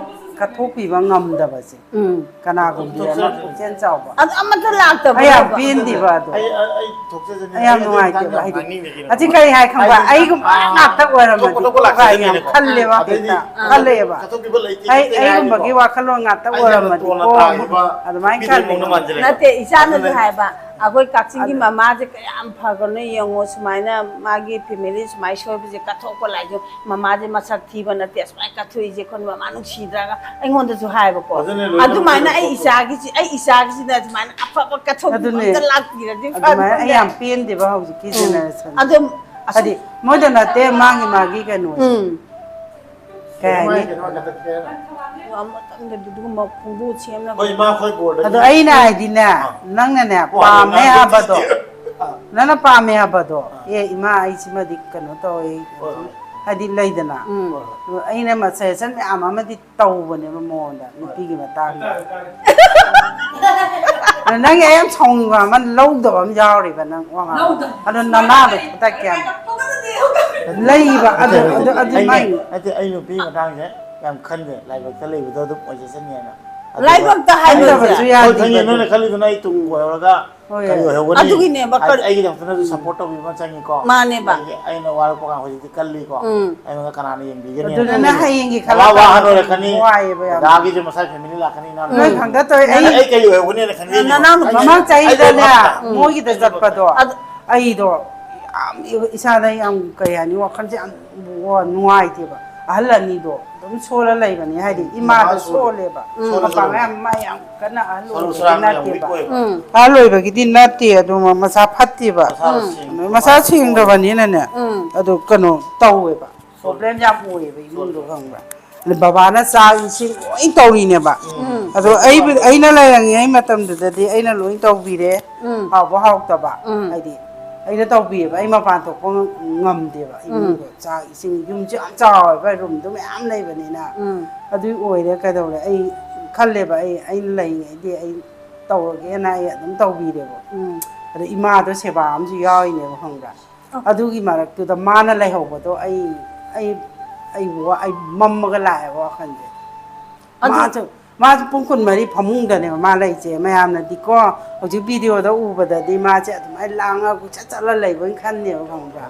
ꯀꯠꯊꯣꯛꯄꯤꯕ ꯉꯝꯗꯕꯁꯦ꯫ ꯎꯝ꯫ ꯀꯅꯥꯒꯨꯝꯕꯤ ꯑꯃ ꯄꯨꯛꯆꯦꯜ ꯆꯥꯎꯕ꯫ ꯑꯗꯨ ꯑꯃꯠꯇ ꯂꯥꯛꯇꯕ ꯑꯩ ꯌꯥꯝ ꯂꯩꯕ꯫ ꯄꯦꯟꯗꯦꯕ ꯑꯗꯣ꯫ ꯑꯩ, ꯑꯩ, ꯑꯩ ꯊꯣꯛꯆꯖꯅꯤ꯫ ꯑꯩ ꯌꯥꯝ ꯑꯩ ꯅꯨꯡꯉꯥꯏꯇꯦꯕ꯫ ꯑꯗꯨ ꯍꯥꯏꯗꯤ, ꯉꯥꯡꯅꯤꯡꯗꯦ ꯀꯩꯅꯣ꯫ ꯑꯁꯤ ꯀꯔꯤ ꯍꯥꯏ ꯈꯪꯕ꯭ꯔꯥ? ꯍꯥꯏꯗꯤ, ꯑꯩꯒꯨꯝꯕ ꯑꯥ, ꯉꯥꯛꯇ ꯑꯣꯏꯔꯝꯃꯗꯤ ꯑꯇꯣꯞꯄ, ꯑꯇꯣꯞꯄ ꯀꯣ ꯀꯥꯏꯅ ꯌꯥꯝ ꯂꯥꯛꯆꯖꯅꯤꯅꯀꯣ꯫ ꯈꯜꯂꯦꯕ ꯑꯗꯩꯗꯤ ꯍꯦꯛꯇ꯫ ꯑꯥ꯫ ꯈꯜꯂꯛꯑꯦꯕ꯫ ꯀꯠꯊꯣꯛꯄꯤꯕ ꯂꯩꯇꯦ ꯑꯩ, ꯈꯣꯠꯇꯦ ꯑꯩꯒꯨꯝꯕꯒꯤ ꯍꯥꯏꯔꯗꯤꯀꯣ꯫ ꯋꯥꯈꯜꯂꯣꯟ ꯉꯥꯛꯇ ꯑꯩꯁꯦ ꯑꯣꯏꯔꯝꯃꯗꯤ ꯇꯣꯟꯅ ꯀꯣ ꯇꯥꯈꯤꯕ ꯑꯗꯨꯃꯥꯏꯅ ꯅꯨꯄꯤꯗꯤ ꯈꯜꯂꯦꯕ꯫ ꯃꯧꯅ ꯃꯥꯟꯖꯜꯂꯛꯑꯦ꯫ ꯅꯠꯇꯦ, ꯏꯆꯥꯅꯁꯨ ꯑꯗꯨꯅ ꯍꯥꯏꯕ꯫ ꯑꯩꯈꯣꯏ ꯀꯛꯆꯤꯡꯒꯤ ꯃꯃꯥꯁꯦ ꯀꯌꯥꯝ ꯐꯒꯅꯣ ꯌꯦꯡꯉꯣ, ꯁꯨꯃꯥꯏꯅ ꯃꯥꯒꯤ family ꯁꯨꯃꯥꯏꯅ ꯁꯣꯏꯕꯁꯦ ꯀꯠꯊꯣꯛꯄ ꯂꯥꯏꯁꯨ, ꯃꯃꯥꯁꯦ ꯃꯁꯛ ꯊꯤꯕ ꯅꯠꯇꯦ, ꯑꯁꯨꯃꯥꯏꯅ ꯀꯠꯊꯣꯛꯏꯁꯦ ꯑꯩꯈꯣꯏ ꯃꯃꯥ ꯅꯨꯡꯁꯤꯗ꯭ꯔꯒ ꯑꯩꯉꯣꯟꯗꯁꯨ ꯍꯥꯏꯕꯀꯣ꯫ ꯑꯗꯨꯅꯦ, ꯂꯣꯏꯅꯃꯛ ꯑꯗꯨꯃꯥꯏꯅ ꯑꯩ ꯀꯠꯊꯣꯛꯄ꯫ ꯏꯆꯥꯒꯤꯁꯤ-, ꯑꯩ ꯏꯆꯥꯒꯤꯁꯤꯅ ꯑꯗꯨꯃꯥꯏꯅ ꯑꯐꯕ ꯀꯠꯊꯣꯛꯄꯤꯕ ꯑꯗꯨꯅꯦ꯫ ꯑꯝꯇ ꯂꯥꯛꯄꯤꯔꯗꯤ ꯑꯗꯨꯃꯥꯏꯅ ꯑꯩ ꯐꯗꯧꯅꯦ꯫ ꯌꯥꯝ ꯄꯦꯟꯗꯦꯕ ꯍꯧꯖꯤꯛꯀꯤ ꯎꯝ꯫ Generation꯫ ꯑꯗꯨꯝ ꯑꯁꯨꯝ ꯍꯥꯏꯗꯤ ꯃꯣꯏꯗ ꯅꯠꯇꯦ, ꯃꯥꯒꯤ ꯃꯥꯒꯤ ꯀꯩꯅꯣꯁꯦ꯫ ꯎꯝ꯫ ꯀꯩ ꯍꯥꯏꯅꯤ? ꯀꯩꯅꯣ ꯍꯥꯏ ꯀꯠꯊꯠꯀꯦ ꯍꯥꯏꯅ꯫ ꯌꯥꯝ ꯃꯇꯝꯗꯗꯤ ꯑꯗꯨꯒꯨꯝꯕ ꯈꯣꯡꯗꯣ ꯁꯦꯝꯅꯕ ꯑꯩꯈꯣꯏ ꯏꯃꯥ ꯑꯩꯈꯣꯏ ꯕꯣꯔꯗꯒꯤ ꯑꯗꯣ ꯑꯩꯅ ꯍꯥꯏꯗꯤꯅꯦ, ꯑꯥ꯫ ꯅꯪꯅꯅꯦ, ꯋꯥ ꯄꯥꯝꯃꯦ ꯉꯥꯡꯕ ꯍꯥꯏꯕꯗꯣ, ꯊꯤꯛꯑꯦ꯫ ꯅꯪꯅ ꯄꯥꯝꯃꯦ ꯍꯥꯏꯕꯗꯣ, ꯑꯥ꯫ "ꯑꯦ, ꯏꯃꯥ, ꯑꯩ ꯁꯤꯃꯗꯤ ꯀꯩꯅꯣ ꯇꯧꯋꯦ", ꯍꯣꯏ, ꯍꯣꯏ꯫ ꯍꯥꯏꯗꯤ ꯂꯩꯗꯅ꯫ ꯎꯝ꯫ ꯍꯣꯏ, ꯍꯣꯏ꯫ ꯑꯩꯅ ꯃ-, suggestion ꯃꯌꯥꯝ ꯑꯃꯗꯤ ꯇꯧꯕꯅꯦꯕ ꯃꯉꯣꯟꯗ, ꯅꯨꯄꯤꯒꯤ ꯃꯇꯥꯡꯗ꯫ ꯑꯗꯣ ꯅꯪꯒꯤ ꯑꯩ ꯌꯥꯝ ꯁꯥꯎꯅꯤꯡꯕ ꯑꯃ ꯂꯧꯗꯕ ꯑꯃ ꯌꯥꯎꯔꯤꯕ ꯅꯪ ꯋꯥꯉꯥꯡ꯫ ꯂꯧꯗꯕ꯫ ꯑꯗꯣ ꯅꯅꯥꯗꯣ ꯐꯨꯇꯛꯀꯦ ꯌꯥꯝ꯫ ꯂꯩꯕ, ꯑꯗꯨ, ꯑꯗꯨ, ꯑꯗꯨ ꯑꯩꯅ, ꯃꯥꯏ ꯅꯠꯇꯦ, ꯑꯩ ꯅꯨꯄꯤ ꯃꯇꯥꯡꯁꯦ ꯌꯥꯝ ꯈꯟꯗꯦ, ꯂꯥꯏꯕꯛꯇ ꯂꯩꯕꯗꯣ ꯑꯗꯨꯝ ꯑꯣꯏꯖꯁꯅꯤꯅ꯫ ꯑꯗꯨꯒ ꯂꯥꯏꯕꯛꯇ ꯍꯥꯏꯕꯁꯦ꯫ ꯈꯟꯗꯕꯁꯨ ꯍꯣꯏ, ꯈꯪꯉꯦ, ꯌꯥꯗꯦꯕ ꯅꯣꯏꯅ ꯑꯗꯨ꯫ ꯈꯜꯂꯤꯗꯨꯅ ꯑꯩ ꯇꯨꯡ ꯑꯣꯏꯍꯧꯔꯒ ꯍꯣꯏ꯫ ꯀꯔꯤ ꯑꯣꯏꯍꯧꯒꯅꯤ? ꯑꯗꯨꯒꯤꯅꯦꯕ, ꯍꯥꯏꯗꯤ ꯀꯔꯤ ꯑꯩꯒꯤꯗꯃꯛꯇ ꯅꯣꯏꯁꯨ support ꯇꯧꯕꯤꯕ ꯑꯃ ꯆꯪꯉꯤꯀꯣ꯫ ꯃꯥꯅꯦꯕ꯫ ꯑꯩꯒꯤ, ꯑꯩꯅ ꯋꯥꯔꯛꯄ ꯀꯥꯟꯗ ꯍꯧꯖꯤꯛꯇꯤ ꯀꯜꯂꯤꯀꯣ꯫ ꯎꯝ꯫ ꯑꯩꯉꯣꯟꯗ ꯀꯅꯥꯅ ꯌꯦꯡꯕꯤꯒꯅꯤ? ꯑꯗꯨꯗꯨꯅ ꯍꯌꯦꯡꯒꯤ ꯈꯜꯂ ꯑꯋꯥ ꯑꯍꯟ ꯀꯥꯟꯗ ꯑꯣꯏꯔꯛꯀꯅꯤ꯫ ꯋꯥꯏꯌꯦꯕ ꯌꯥꯝꯅ꯫ ꯗꯗꯥꯒꯤꯁꯨ ꯃꯁꯥꯏ family ꯂꯥꯛꯀꯅꯤ, ꯏꯅꯥꯎ ꯅꯣꯏ ꯅꯨꯄꯥ꯫ ꯈꯪꯗ ꯇꯧꯔꯦ꯫ ꯑꯩ ꯑꯩ ꯀꯩ ꯑꯣꯏꯍꯧꯒꯅꯤꯅ ꯈꯟꯕꯤꯅꯣ? ꯅꯅꯥꯎ ꯅꯨꯄꯥ꯫ ꯃꯃꯥꯡ ꯆꯍꯤꯗꯅꯦ, ꯑꯩ ꯃꯣꯏꯒꯤꯗ ꯆꯠꯄꯗꯣ, ꯑꯗꯨ ꯑꯩꯗꯣ ꯌꯥꯝ ꯏꯁꯥꯗ ꯌꯥꯝ, ꯀꯩ ꯍꯥꯏꯅꯤ, ꯋꯥꯈꯜꯁꯦ ꯌꯥꯝ ꯅꯨꯡꯉꯥꯏꯇꯦꯕ꯫ ꯑꯍꯜ ꯑꯅꯤꯗꯣ ꯑꯗꯨꯝ ꯁꯣꯜꯂ ꯂꯩꯕꯅꯤ, ꯍꯥꯏꯗꯤ ꯎꯝ꯫ ꯏꯃꯥꯗꯣ ꯃꯃꯥ ꯁꯣꯜꯂꯦ꯫ ꯁꯣꯜꯂꯦꯕ꯫ ꯎꯝ꯫ ꯃꯄꯥꯡꯒꯜ ꯌꯥꯝ, ꯃꯥ ꯌꯥꯝ ꯀꯟꯅ ꯑꯍꯜ ꯁꯔꯨ ꯑꯣꯏꯕꯗꯤ ꯁꯔꯥꯡ ꯌꯥꯝ ꯅꯠꯇꯦꯕ꯫ Weak ꯑꯣꯏꯕ꯫ ꯎꯝ꯫ ꯑꯍꯜ ꯑꯣꯏꯕꯒꯤꯗꯤ ꯅꯠꯇꯦ, ꯑꯗꯨ ꯃꯁꯥ ꯐꯠꯇꯦꯕ꯫ ꯃꯁꯥ ꯎꯝ꯫ ꯁꯦꯡ-, ꯃꯁꯥ ꯁꯦꯡꯗꯕꯅꯤꯅꯅꯦ, ꯎꯝ꯫ ꯑꯗꯨ ꯀꯩꯅꯣ ꯇꯧꯋꯦꯕ꯫ Problem ꯌꯥꯝ ꯑꯣꯏꯌꯦꯕ ꯏꯃꯨꯡꯗꯣ, ꯈꯪꯕ꯭ꯔꯥ? ꯑꯗ ꯕꯕꯥꯅ ꯆꯥꯛ ꯏꯁꯤꯡ ꯂꯣꯏ ꯇꯧꯔꯤꯅꯦꯕ꯫ ꯎꯝ꯫ ꯑꯗꯣ ꯑꯩꯕꯨ-, ꯑꯩꯅ ꯂꯩꯔꯤꯉꯩ ꯃꯇꯝꯗꯨꯗꯗꯤ ꯑꯩꯅ ꯂꯣꯏ ꯇꯧꯕꯤꯔꯦ꯫ ꯎꯝ꯫ ꯍꯥꯎꯕ ꯍꯥꯎꯇꯕ꯫ ꯎꯝ꯫ ꯍꯥꯏꯗꯤ ꯑꯩꯅ ꯇꯧꯕꯤꯌꯦꯕ, ꯑꯩ ꯃꯄꯥꯟ ꯊꯣꯛꯄ ꯉꯝꯗꯦꯕ ꯎꯝ꯫ ꯏꯃꯨꯡꯗꯣ꯫ ꯆꯥꯛ ꯏꯁꯤꯡ, ꯌꯨꯝꯁꯨ ꯌꯥꯝ ꯆꯥꯎꯋꯦꯕ, roomꯗꯣ ꯃꯌꯥꯝ ꯂꯩꯕꯅꯤꯅ꯫ ꯎꯝ꯫ ꯑꯗꯨꯒꯤ ꯑꯣꯏꯔꯦ ꯀꯩꯗꯧꯔꯦ, ꯑꯩ ꯈꯜꯂꯦꯕ, ꯑꯩ, ꯑꯩꯅ ꯂꯩꯔꯤꯉꯩꯗꯤ ꯑꯩ ꯇꯧꯔꯒꯦꯅ ꯑꯩ ꯑꯗꯨꯝ ꯇꯧꯕꯤꯔꯦꯕ꯫ ꯎꯝ꯫ ꯑꯗ ꯏꯃꯥꯗꯣ ꯁꯦꯕꯥ ꯑꯃꯁꯨ ꯌꯥꯎꯔꯤꯅꯦꯕ, ꯈꯪꯕ꯭ꯔꯥ? ꯑ꯫ ꯑꯗꯨꯒꯤ ꯃꯔꯛꯇꯨꯗ ꯃꯥꯅ ꯂꯩꯍꯧꯕꯗꯣ ꯑꯩ, ꯑꯩ, ꯑꯩꯕꯨ, ꯑꯩ ꯃꯝꯃꯒ ꯂꯥꯛꯑꯦꯕ ꯋꯥꯈꯜꯁꯦ꯫ ꯑꯗꯨ ꯃꯥꯁꯨ, ꯃꯥꯁꯨ ꯄꯨꯡ ꯀꯨꯟꯃꯔꯤ ꯐꯃꯨꯡꯗꯅꯦꯕ ꯃꯥ ꯂꯩꯁꯦ꯫ ꯃꯌꯥꯝꯅꯗꯤꯀꯣ, ꯍꯧꯖꯤꯛ videoꯗ ꯎꯕꯗꯗꯤ ꯃꯥꯁꯦ ꯑꯗꯨꯃꯥꯏꯅ ꯂꯥꯡꯉꯒ ꯀꯣꯏꯆꯠ ꯆꯠꯂ ꯂꯩꯕ ꯑꯣꯏꯅ ꯈꯟꯅꯦꯕ, ꯈꯪꯕ꯭ꯔꯥ?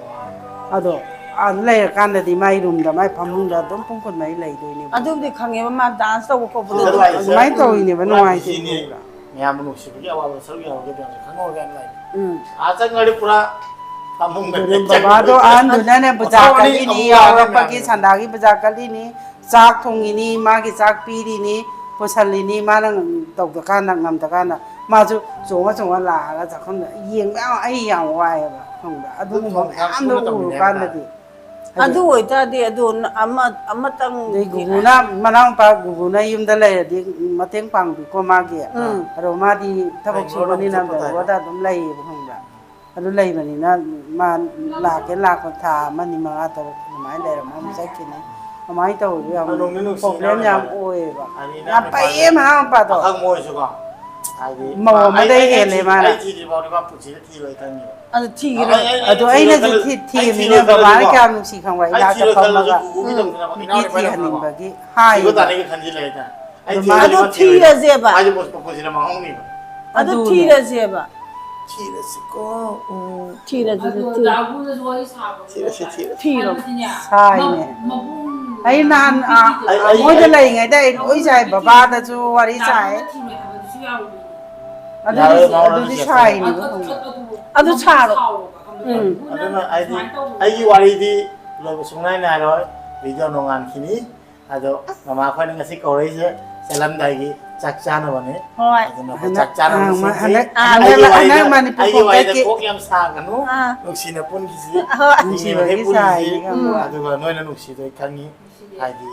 ꯑꯗꯣ ꯑꯥꯗ ꯂꯩꯔꯀꯥꯟꯗꯗꯤ ꯃꯥꯏ roomꯗ, ꯃꯥꯏ ꯐꯃꯨꯡꯗ ꯑꯗꯨꯝ ꯄꯨꯡ ꯀꯨꯟꯃꯔꯤ ꯂꯩꯗꯣꯏꯅꯦꯕ꯫ ꯑꯗꯨꯕꯨꯗꯤ ꯈꯪꯉꯦꯕ, ꯃꯥ dance ꯇꯧꯕ ꯈꯣꯠꯄꯗꯣ ꯑꯗꯨꯝ ꯑꯗꯨꯃꯥꯏꯅ ꯇꯧꯔꯤꯅꯦꯕ, ꯅꯨꯡꯉꯥꯏꯇꯦ, ꯈꯪꯕ꯭ꯔꯥ? ꯃꯌꯥꯝꯕ ꯅꯨꯡꯁꯤꯕꯒꯤ ꯑꯋꯥꯕ ꯁꯔꯨꯛ ꯌꯥꯎꯔꯒꯦ ꯃꯌꯥꯝꯁꯦ ꯈꯪꯍꯧꯔꯒꯦ ꯍꯥꯏꯅ ꯂꯥꯛꯏ꯫ ꯎꯝ꯫ ꯑꯥ, ꯆꯪꯉꯗꯤ ꯄꯨꯔꯥ ꯐꯃꯨꯡꯗ ꯑꯗꯨꯝ ꯆꯪꯉꯒ ꯕꯕꯥꯗꯣ ꯑꯍꯟꯗꯨꯅꯅꯦ ꯕꯨꯖꯥ ꯃꯊꯥ ꯑꯅꯤ ꯀꯜꯂꯤꯅꯤ, ꯑꯃꯨꯛ ꯌꯥꯎꯔꯒ ꯌꯥꯎꯔꯛꯄꯒꯤ ꯃꯌꯥꯝꯁꯦ꯫ ꯁꯟꯗꯥꯒꯤ ꯕꯨꯖꯥ ꯀꯜꯂꯤꯅꯤ, ꯆꯥꯛ ꯊꯣꯡꯉꯤꯅꯤ, ꯃꯥꯒꯤ ꯆꯥꯛ ꯄꯤꯔꯤꯅꯤ, ꯄꯨꯁꯜꯂꯤꯅꯤ, ꯃꯥꯅ ꯇꯧꯗꯀꯥꯟꯗ, ꯉꯝꯗꯀꯥꯟꯗ ꯃꯥꯁꯨ ꯆꯣꯡꯉ ꯆꯣꯡꯉ ꯂꯥꯛꯑꯒ ꯆꯥꯛꯈꯨꯝꯗ ꯌꯦꯡꯕ ꯌꯥꯝ, ꯑꯩ ꯌꯥꯝ ꯋꯥꯏꯑꯦꯕ, ꯈꯪꯕ꯭ꯔꯥ? ꯑꯗꯨꯒꯨꯝꯕ ꯑꯗꯨꯝ ꯃꯌꯥꯝꯗꯣ ꯃꯌꯥꯝ ꯎꯔꯀꯥꯟꯗꯗꯤ꯫ ꯑꯗꯨ ꯑꯣꯏꯇꯥꯔꯗꯤ ꯑꯗꯨ ꯑꯃ, ꯑꯃꯇꯪ ꯑꯗꯩ ꯒꯨꯒꯨꯅ, ꯃꯅꯥꯎꯄꯥ ꯒꯨꯒꯨꯅ ꯌꯨꯝꯗ ꯂꯩꯔꯗꯤ ꯃꯇꯦꯡ ꯄꯥꯡꯕꯤꯀꯣ ꯃꯥꯒꯤ꯫ ꯎꯝ꯫ ꯑꯗꯣ ꯃꯥꯗꯤ ꯊꯕꯛ ꯁꯨꯕꯅꯤꯅ ꯕꯦꯡꯒ꯭ꯂꯣꯔꯗ ꯑꯗꯨꯝ ꯂꯩꯌꯦꯕ, ꯈꯪꯕ꯭ꯔꯥ? ꯑꯗꯨ ꯂꯩꯕꯅꯤꯅ ꯃꯥ ꯂꯥꯛꯀꯦ ꯂꯥꯛꯄ ꯊꯥ ꯑꯃꯅꯤ, ꯃꯉꯥ, ꯇꯔꯨꯛ ꯑꯗꯨꯃꯥꯏꯅ ꯂꯩꯔꯝꯃ ꯑꯃꯨꯛ ꯆꯠꯈꯤꯅꯤ꯫ ꯑꯗꯨꯃꯥꯏꯅ ꯇꯧꯕ ꯌꯥꯝ ꯑꯗꯣ ꯅꯨꯡꯗꯤ ꯅꯨꯡꯁꯤ ꯄ꯭ꯔꯣꯕ꯭ꯂꯦꯝ ꯏꯅꯥꯎ ꯌꯥꯝ ꯅꯨꯄꯥꯗꯣ꯫ ꯑꯣꯏꯌꯦꯕ꯫ ꯍꯥꯏꯗꯤ ꯌꯥꯝ ꯏꯅꯥꯎ ꯐꯩꯌꯦ ꯅꯨꯄꯥꯗꯣ ꯃꯅꯥꯎ ꯅꯨꯄꯥꯗꯣ꯫ ꯑꯈꯪꯕ ꯑꯣꯏꯔꯁꯨꯀꯣ꯫ ꯍꯥꯏꯗꯤ ꯃꯧ ꯃꯥ ꯑꯃꯗꯩ ꯑꯩ, ꯑꯩ ꯍꯦꯜꯂꯦ ꯊꯤ-, ꯃꯥꯅ꯫ ꯑꯩ ꯊꯤꯗ꯭ꯔꯤ ꯐꯥꯎꯗꯤ ꯃꯥ ꯄꯨꯟꯁꯤꯗ ꯊꯤꯔꯣꯏ ꯈꯪꯉꯦꯕ꯫ ꯑꯗꯨ ꯊꯤꯈ꯭ꯔꯦ꯫ ꯑꯩ, ꯑꯩ ꯑꯗꯣ ꯊꯤꯔꯣꯏ ꯑꯩꯅꯁꯨ ꯈꯜꯂꯁꯨ, ꯊꯤ-, ꯑꯩ ꯊꯤꯔꯣꯏ ꯊꯤꯔꯤꯃꯤꯅ ꯈꯜꯂꯁꯨꯀꯣ꯫ ꯕꯕꯥꯅ ꯀꯌꯥꯝ ꯅꯨꯡꯁꯤ ꯈꯪꯕ꯭ꯔꯥ? ꯑꯩ ꯏꯅꯥꯛꯇ ꯊꯤꯔꯣꯏ ꯈꯜꯂꯁꯨ ꯐꯝꯃꯒ ꯎꯄꯨꯒꯤ ꯎꯝ꯫ ꯇꯧꯗꯅꯕ ꯅꯨꯄꯤ ꯏꯅꯥꯎꯅ ꯄꯥꯏꯔꯝꯃꯒꯀꯣ꯫ ꯊꯤꯍꯟꯅꯤꯡꯕꯒꯤ ꯊꯤꯕ ꯍꯥꯏꯌꯦꯕ꯫ ꯇꯥꯅꯤꯒ ꯈꯟꯖꯤꯜꯂꯦ ꯍꯥꯏꯇꯥꯔꯦ꯫ ꯑꯩ ꯑꯗꯨ ꯊꯤꯔꯣꯏ ꯃꯥ-, ꯈꯜꯂꯁꯨ ꯊꯤꯔꯣꯏ ꯊꯤꯔꯁꯦꯕ꯫ ꯍꯥꯏꯗꯤ ꯃꯣꯏ ꯄꯨꯟꯁꯤꯗ ꯃꯥꯡꯍꯧꯅꯤꯕ꯫ ꯑꯗꯨ ꯑꯗꯨꯅꯦ꯫ ꯊꯤꯔꯁꯦꯕ꯫ ꯊꯤꯔꯁꯤꯀꯣ꯫ ꯎꯝ꯫ ꯊꯤꯔꯁꯤ, ꯑꯗꯣ ꯊꯤꯔꯁꯤ꯫ ꯗꯥꯕꯨꯅꯁꯨ ꯋꯥꯔꯤ ꯁꯥꯕ ꯊꯤꯔꯁꯤ, ꯊꯤꯔꯁꯤ꯫ ꯊꯤꯔꯣ꯫ ꯍꯥꯏꯕꯗꯤꯅꯦ, ꯁꯥꯏꯅꯦ꯫ ꯃ-, ꯃꯕꯨꯡ ꯑꯩ ꯅꯍꯥꯟ, ꯑꯥ, ꯅꯨꯄꯤꯗꯣ ꯑꯩ, ꯑꯩ, ꯃꯣꯏꯗ ꯑꯩ ꯂꯩꯔꯤꯉꯩꯗ ꯑꯩ ꯂꯣꯏ ꯁꯥꯏ, ꯕꯕꯥꯗꯁꯨ ꯋꯥꯔꯤ ꯁꯥꯏ꯫ ꯗꯥꯕꯨꯅ ꯊꯤꯔꯣꯏ ꯍꯥꯏꯕꯗꯨꯁꯨ ꯌꯥꯎꯔꯤꯅꯦ꯫ ꯑꯗꯨꯗꯤ, ꯌꯥꯔꯣꯏ, ꯃꯥ ꯑꯗꯨꯗꯤ ꯋꯥꯔꯤ ꯁꯥꯏꯅꯦꯕ꯫ ꯑꯗꯨ, ꯑꯗꯨ, ꯑꯗꯨ ꯁꯥꯔꯣ꯫ ꯁꯥꯎꯋꯣꯕ, ꯈꯪꯕ꯭ꯔꯥ? ꯎꯝ꯫ ꯅꯪ ꯑꯗꯨꯅ ꯍꯥꯏꯗꯤ, ꯁꯨꯃꯥꯏꯅ ꯇꯧꯕꯅꯦ꯫ ꯑꯩꯒꯤ ꯋꯥꯔꯤꯗꯤ ꯂꯣꯏꯕ ꯁꯨꯡꯅꯥꯏ ꯅꯥꯏꯔꯣꯏ, ꯚꯤꯗꯤꯑꯣ ꯅꯣꯡꯉꯥꯟꯈꯤꯅꯤ꯫ ꯑꯗꯣ ꯃꯃꯥ ꯑꯩꯈꯣꯏꯅ ꯉꯁꯤ ꯀꯧꯔꯛꯏꯁꯦ ꯆꯠꯂꯝꯗꯥꯏꯒꯤ ꯆꯥꯛ ꯆꯥꯅꯕꯅꯦ꯫ ꯍꯣꯏ꯫ ꯑꯗꯨꯅ ꯑꯩꯈꯣꯏ ꯍꯟꯗꯛ, ꯆꯥꯛ ꯆꯥꯅꯕ ꯑꯥ, ꯃ-, ꯁꯤꯟꯁꯤ꯫ ꯍꯟꯗꯛ, ꯑꯥ, ꯑꯩꯒꯤ ꯍꯟꯗꯛ, ꯋꯥꯔꯤꯗ, ꯍꯟꯗꯛ ꯃꯅꯤꯄꯨꯔ ꯑꯩꯒꯤ ꯋꯥꯔꯤꯗ ꯊꯣꯛꯂꯛꯀꯦ꯫ ꯀꯣꯛ ꯌꯥꯝ ꯁꯥꯒꯅꯨ꯫ ꯑꯥ꯫ ꯅꯨꯡꯁꯤꯅ ꯄꯨꯟꯈꯤꯁꯤ꯫ ꯍꯣꯏ꯫ ꯅꯨꯡꯁꯤꯕꯒꯤ ꯍꯦꯛ ꯄꯨꯟꯈꯤꯁꯤ꯫ ꯁꯥꯏꯅꯤ ꯈꯪꯕ꯭ꯔꯥ? ꯎꯝ꯫ ꯑꯗꯨꯒ ꯅꯣꯏꯅ ꯅꯨꯡꯁꯤꯗꯣꯏ ꯈꯪꯉꯤ꯫ ꯍꯥꯏꯗꯤ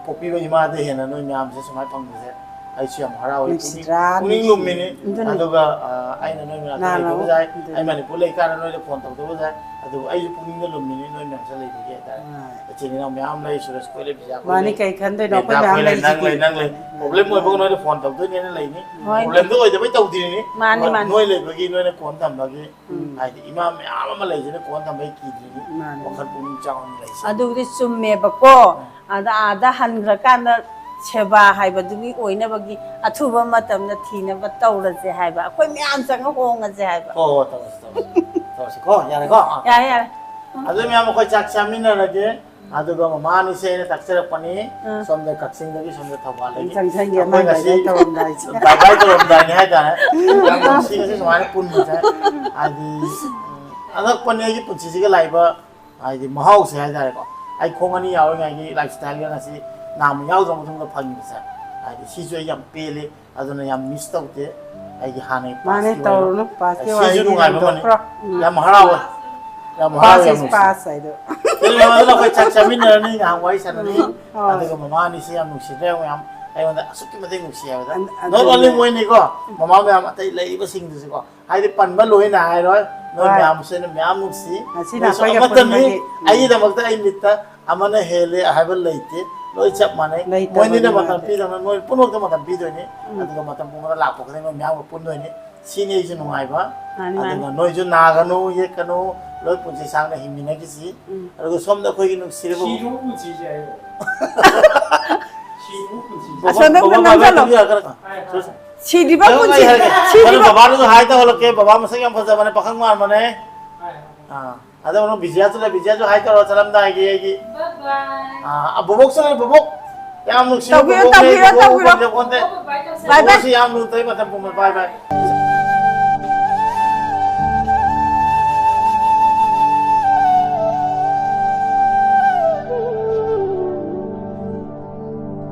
ꯄꯣꯛꯄꯤꯕ ꯏꯃꯥꯗ ꯍꯦꯟꯅ ꯅꯣꯏ ꯃꯌꯥꯝꯁꯦ ꯁꯨꯃꯥꯏꯅ ꯐꯪꯕꯁꯦ ꯑꯩꯁꯨ ꯌꯥꯝ ꯍꯔꯥꯎꯏ꯫ ꯄꯨꯛꯅꯤꯡ, ꯅꯨꯡꯁꯤꯗ꯭ꯔꯥ? ꯄꯨꯛꯅꯤꯡ ꯂꯨꯝꯃꯤꯅꯤ꯫ ꯑꯗꯨꯅꯤ꯫ ꯑꯗꯨꯒ, ꯑ, ꯑꯩꯅ ꯅꯣꯏ ꯃꯅꯥꯛꯇ ꯅꯍꯥꯟ ꯂꯩꯇꯕꯁꯨ ꯑꯃꯨꯛ ꯌꯥꯏ꯫ ꯑꯗꯨꯅꯤ꯫ ꯑꯩ ꯃꯅꯤꯄꯨꯔ ꯂꯩꯀꯥꯟꯗ ꯅꯣꯏꯗ ꯐꯣꯟ ꯇꯧꯗꯕꯁꯨ ꯌꯥꯏ꯫ ꯑꯗꯨꯕꯨ ꯑꯩꯁꯨ ꯄꯨꯛꯅꯤꯡꯗ ꯂꯨꯝꯃꯤꯅꯤ ꯅꯣꯏ ꯃꯌꯥꯝꯁꯦ ꯂꯩꯕꯒꯤ ꯍꯥꯏꯇꯥꯔꯦ꯫ ꯍꯣꯏ꯫ ꯏꯆꯤꯟ ꯏꯅꯥꯎ ꯃꯌꯥꯝ ꯂꯩ, ꯁꯨꯔꯦꯁ ꯈꯣꯏ ꯂꯩ, ꯕꯤꯖꯥ ꯈꯣꯏ ꯃꯥꯅꯤ, ꯂꯩ, ꯀꯩ ꯈꯟꯗꯣꯏꯅꯣ? ꯃꯦꯟꯗꯥ ꯑꯩꯈꯣꯏ ꯈꯣꯏ ꯃꯌꯥꯝ ꯂꯩ, ꯅꯪ ꯂꯩ, ꯂꯩꯔꯤꯁꯤꯗꯤ꯫ ꯅꯪ ꯂꯩ꯫ ꯄ꯭ꯔꯣꯕ꯭ꯂꯦꯝ ꯑꯣꯏꯕꯒ ꯅꯣꯏꯗ ꯐꯣꯟ ꯇꯧꯗꯣꯏꯅꯦꯅ ꯂꯩꯅꯤ꯫ ꯍꯣꯏ꯫ ꯄ꯭ꯔꯣꯕ꯭ꯂꯦꯝꯗꯣ ꯑꯣꯏꯗꯕꯩ ꯇꯧꯗ꯭ꯔꯤꯅꯤ꯫ ꯃꯥꯅꯤ, ꯃꯥꯅꯤ꯫ ꯅꯣꯏ ꯂꯩꯕꯒꯤ ꯅꯣꯏꯅ ꯀꯣꯟ ꯊꯝꯕꯒꯤ ꯎꯝ꯫ ꯍꯥꯏꯗꯤ ꯏꯃꯥ ꯃꯌꯥꯝ ꯑꯃ ꯂꯩꯁꯤꯅ ꯀꯣꯟ ꯊꯝꯕꯩ ꯀꯤꯗ꯭ꯔꯤꯅꯤ꯫ ꯃꯥꯅꯤ꯫ ꯋꯥꯈꯜ ꯄꯨꯛꯅꯤꯡ ꯆꯥꯎꯅ ꯂꯩꯁꯤ꯫ ꯑꯗꯨꯕꯨꯗꯤ ꯆꯨꯝꯃꯦꯕꯀꯣ꯫ ꯎꯝ꯫ ꯑꯗ ꯑꯥꯗ ꯍꯟꯈ꯭ꯔꯀꯥꯟꯗ ꯁꯦꯕꯥ ꯍꯥꯏꯕꯗꯨꯒꯤ ꯑꯣꯏꯅꯕꯒꯤ ꯑꯊꯨꯕ ꯃꯇꯝꯗ ꯊꯤꯅꯕ ꯇꯧꯔꯁꯦ ꯍꯥꯏꯕ꯫ ꯑꯩꯈꯣꯏ ꯃꯌꯥꯝ ꯆꯪꯉ ꯍꯣꯡꯉꯁꯦ ꯍꯥꯏꯕ꯫ ꯍꯣꯏ, ꯍꯣꯏ, ꯇꯧꯔꯁꯤ, ꯇꯧꯔꯁꯤ꯫ ꯇꯧꯔꯁꯤꯀꯣ, ꯌꯥꯔꯦꯀꯣ? ꯑꯥ꯫ ꯌꯥꯔꯦ, ꯌꯥꯔꯦ꯫ ꯑꯗꯨ ꯃꯌꯥꯝ ꯑꯩꯈꯣꯏ ꯆꯥꯛ ꯆꯥꯃꯤꯟꯅꯔꯒꯦ꯫ ꯑꯗꯨꯒ ꯃꯃꯥ ꯑꯅꯤꯁꯦ ꯑꯩꯅ ꯇꯥꯛꯆꯔꯛꯄꯅꯤ꯫ ꯑꯥ꯫ ꯁꯣꯝꯗ ꯀꯛꯆꯤꯡꯗꯒꯤ, ꯁꯣꯝꯗ ꯊꯧꯕꯥꯜꯗꯒꯤ꯫ ꯆꯪꯁꯟꯒꯦ, ꯑꯩꯈꯣꯏ ꯅꯪ ꯉꯁꯤ ꯀꯩꯅꯣ ꯇꯧꯔꯝꯗꯥꯏꯁꯦ꯫ Bye bye ꯇꯧꯔꯝꯗꯥꯏꯅꯤ ꯍꯥꯏꯇꯥꯔꯦ꯫ ꯌꯥꯝ ꯅꯨꯡꯁꯤ ꯉꯁꯤ ꯁꯨꯃꯥꯏꯅ ꯄꯨꯟꯕꯁꯦ꯫ ꯍꯥꯏꯗꯤ, ꯎꯝ, ꯑꯉꯛꯄꯅꯤ ꯑꯩꯒꯤ ꯄꯨꯟꯁꯤꯁꯤꯒ ꯂꯥꯛꯏꯕ, ꯍꯥꯏꯗꯤ, ꯃꯍꯥꯎꯁꯦ ꯍꯥꯏꯇꯥꯔꯦꯀꯣ꯫ ꯑꯩ ꯈꯣꯡ ꯑꯅꯤ ꯌꯥꯎꯔꯤꯉꯩꯒꯤ lifestyle ꯒ ꯉꯁꯤ ꯅꯥꯝꯃ ꯌꯥꯎꯗ꯭ꯔ ꯃꯇꯨꯡꯗ ꯐꯪꯉꯤꯕꯁꯦ꯫ ꯍꯥꯏꯗꯤ, ꯁꯤꯁꯨ ꯑꯩ ꯌꯥꯝ ꯄꯦꯜꯂꯤ꯫ ꯑꯗꯨꯅ ꯌꯥꯝ miss ꯇꯧꯗꯦ ꯑꯩꯒꯤ ꯍꯥꯟꯅꯒꯤ ꯃꯥꯅꯦ, past ꯀꯤ ꯑꯣꯏꯅ꯫ ꯇꯧꯔꯨꯅꯨ, past ꯀꯤ ꯁꯤꯁꯨ ꯋꯥꯔꯤꯗꯤ ꯅꯨꯡꯉꯥꯏꯕ ꯑꯃꯅꯤ꯫ ꯍꯨꯟꯗꯣꯛꯈ꯭ꯔꯣ꯫ ꯎꯝ꯫ ꯌꯥꯝ ꯍꯔꯥꯎꯋꯦ꯫ ꯌꯥꯝ ꯍꯔꯥꯎꯋꯦ, past ꯌꯥꯝ is ꯅꯨꯡꯁꯤ꯫ Past ꯍꯥꯏꯗꯣ꯫ ꯀꯩꯅꯣ, ꯑꯗꯨꯅ ꯑꯩꯈꯣꯏ ꯆꯥꯛ ꯆꯥꯃꯤꯟꯅꯔꯅꯤ, ꯉꯥꯏꯍꯥꯛ ꯋꯥꯔꯤ ꯁꯥꯟꯅꯅꯤ꯫ ꯎꯝ, ꯍꯣꯏ꯫ ꯑꯗꯨꯒ ꯃꯃꯥ ꯑꯅꯤꯁꯦ ꯌꯥꯝ ꯅꯨꯡꯁꯤꯗ꯭ꯔꯥ ꯌꯦꯡꯉꯣ, ꯌꯥꯝ ꯑꯩꯉꯣꯟꯗ ꯑꯁꯨꯛꯀꯤ ꯃꯇꯤꯛ ꯅꯨꯡꯁꯤ ꯍꯥꯏꯕꯗ꯫ ꯑꯟ-, Not ꯑꯗꯨꯅꯦ꯫ Only ꯃꯣꯏꯅꯤꯀꯣ, ꯃꯃꯥ ꯃꯌꯥꯝ ꯑꯇꯩ ꯂꯩꯔꯤꯕꯁꯤꯡꯗꯨꯁꯨꯀꯣ, ꯍꯥꯏꯗꯤ ꯄꯟꯕ ꯂꯣꯏꯅ ꯍꯥꯏꯔꯣꯏ, ꯅꯣꯏ ꯍꯣꯏ꯫ ꯃꯌꯥꯝꯁꯤꯅ ꯃꯌꯥꯝ ꯅꯨꯡꯁꯤ꯫ ꯉꯁꯤꯅ ꯅꯣꯏꯁꯨ ꯑꯩꯈꯣꯏꯒ ꯑꯃꯠꯇꯅꯤ꯫ ꯄꯨꯟꯕꯒꯤ, ꯎꯝ꯫ ꯑꯩꯒꯤꯗꯃꯛꯇ ꯑꯩ ꯃꯤꯠꯇ ꯑꯃꯅ ꯍꯦꯜꯂꯦ ꯍꯥꯏꯕ ꯂꯩꯇꯦ, ꯂꯣꯏ ꯆꯞ ꯃꯥꯟꯅꯩ꯫ ꯂꯩꯇꯕꯅꯤ, ꯃꯣꯏꯅꯤꯅ ꯃꯇꯝ ꯂꯩꯇꯦ꯫ ꯄꯤꯗꯧꯅ ꯅꯣꯏ ꯄꯨꯝꯅꯃꯛꯇ ꯃꯇꯝ ꯄꯤꯗꯣꯏꯅꯤ, ꯎꯝ꯫ ꯑꯗꯨꯒ ꯃꯇꯝ ꯄꯨꯝꯕꯗ ꯂꯥꯛꯄ ꯈꯨꯗꯤꯡ ꯅꯣꯏ ꯃꯌꯥꯝꯒ ꯄꯨꯟꯗꯣꯏꯅꯤ꯫ ꯁꯤꯅꯤ ꯑꯩꯁꯨ ꯅꯨꯡꯉꯥꯏꯕ꯫ ꯃꯥꯅꯤ, ꯃꯥꯅꯤ꯫ ꯑꯗꯨꯒ ꯅꯣꯏꯁꯨ ꯅꯥꯒꯅꯨ, ꯌꯦꯛꯀꯅꯨ, ꯂꯣꯏ ꯄꯨꯟꯁꯤ ꯁꯥꯡꯅ ꯍꯤꯡꯃꯤꯟꯅꯈꯤꯁꯤ꯫ ꯎꯝ꯫ ꯑꯗꯨꯒ ꯁꯣꯝꯗ ꯑꯩꯈꯣꯏꯒꯤ ꯅꯨꯡꯁꯤꯔꯕ ꯁꯤꯗ꯭ꯔꯤꯕ ꯄꯨꯟꯁꯤꯁꯦ ꯍꯥꯏꯌꯣ꯫ ꯁꯤꯗ꯭ꯔꯤꯕ ꯄꯨꯟꯁꯤꯁꯦ꯫ ꯕꯕꯥ, ꯑꯁꯣꯝꯗ ꯕꯕꯥ, ꯅꯝꯁꯜꯂꯣ꯫ ꯕꯕꯥ, ꯀꯩꯅꯣ, ꯍꯥꯏ, ꯍꯥꯏ꯫ ꯁꯤꯗ꯭ꯔꯤꯕ ꯑꯗꯨ ꯑꯩ ꯄꯨꯟꯁꯤ, ꯍꯥꯏꯔꯒꯦ꯫ ꯁꯤꯗ꯭ꯔꯤꯕ ꯑꯗꯨ ꯕꯕꯥꯗꯨꯁꯨ ꯍꯥꯏ ꯇꯧꯍꯜꯂꯛꯀꯦ꯫ ꯕꯕꯥ ꯃꯁꯛ ꯌꯥꯝ ꯐꯖꯕꯅꯦ, ꯄꯥꯈꯪ ꯃꯥꯟꯕꯅꯦ꯫ ꯍꯥꯏ, ꯍꯥꯏ꯫ ꯑꯥ, ꯑꯗꯣ ꯅꯪ ꯕꯤꯖꯤꯌꯥꯁꯨ ꯂꯩ, ꯕꯤꯖꯤꯌꯥꯁꯨ ꯍꯥꯏ ꯇꯧꯔꯣ ꯆꯠꯂꯝꯗꯥꯏꯒꯤ ꯑꯩꯒꯤ꯫ Bye bye꯫ ꯑꯥ, ꯑꯥ, ꯕꯣꯕꯣꯛꯁꯨ ꯂꯩ, ꯕꯣꯕꯣꯛ꯫ ꯌꯥꯝ ꯅꯨꯡꯁꯤꯕ ꯇꯧꯕꯤꯔꯣ, ꯕꯣꯕꯣꯛꯅꯦ, ꯇꯧꯕꯤꯔꯣ, ꯕꯣꯕꯣꯛ ꯇꯧꯕꯤꯔꯣ꯫ ꯐꯣꯟꯁꯦ ꯐꯣꯟꯁꯦ꯫ Bye bye꯫ ꯕꯣꯕꯣꯛꯁꯤ ꯌꯥꯝ ꯂꯨꯅ ꯇꯧꯏ ꯃꯇꯝ ꯄꯨꯝꯕꯗ꯫ Bye bye꯫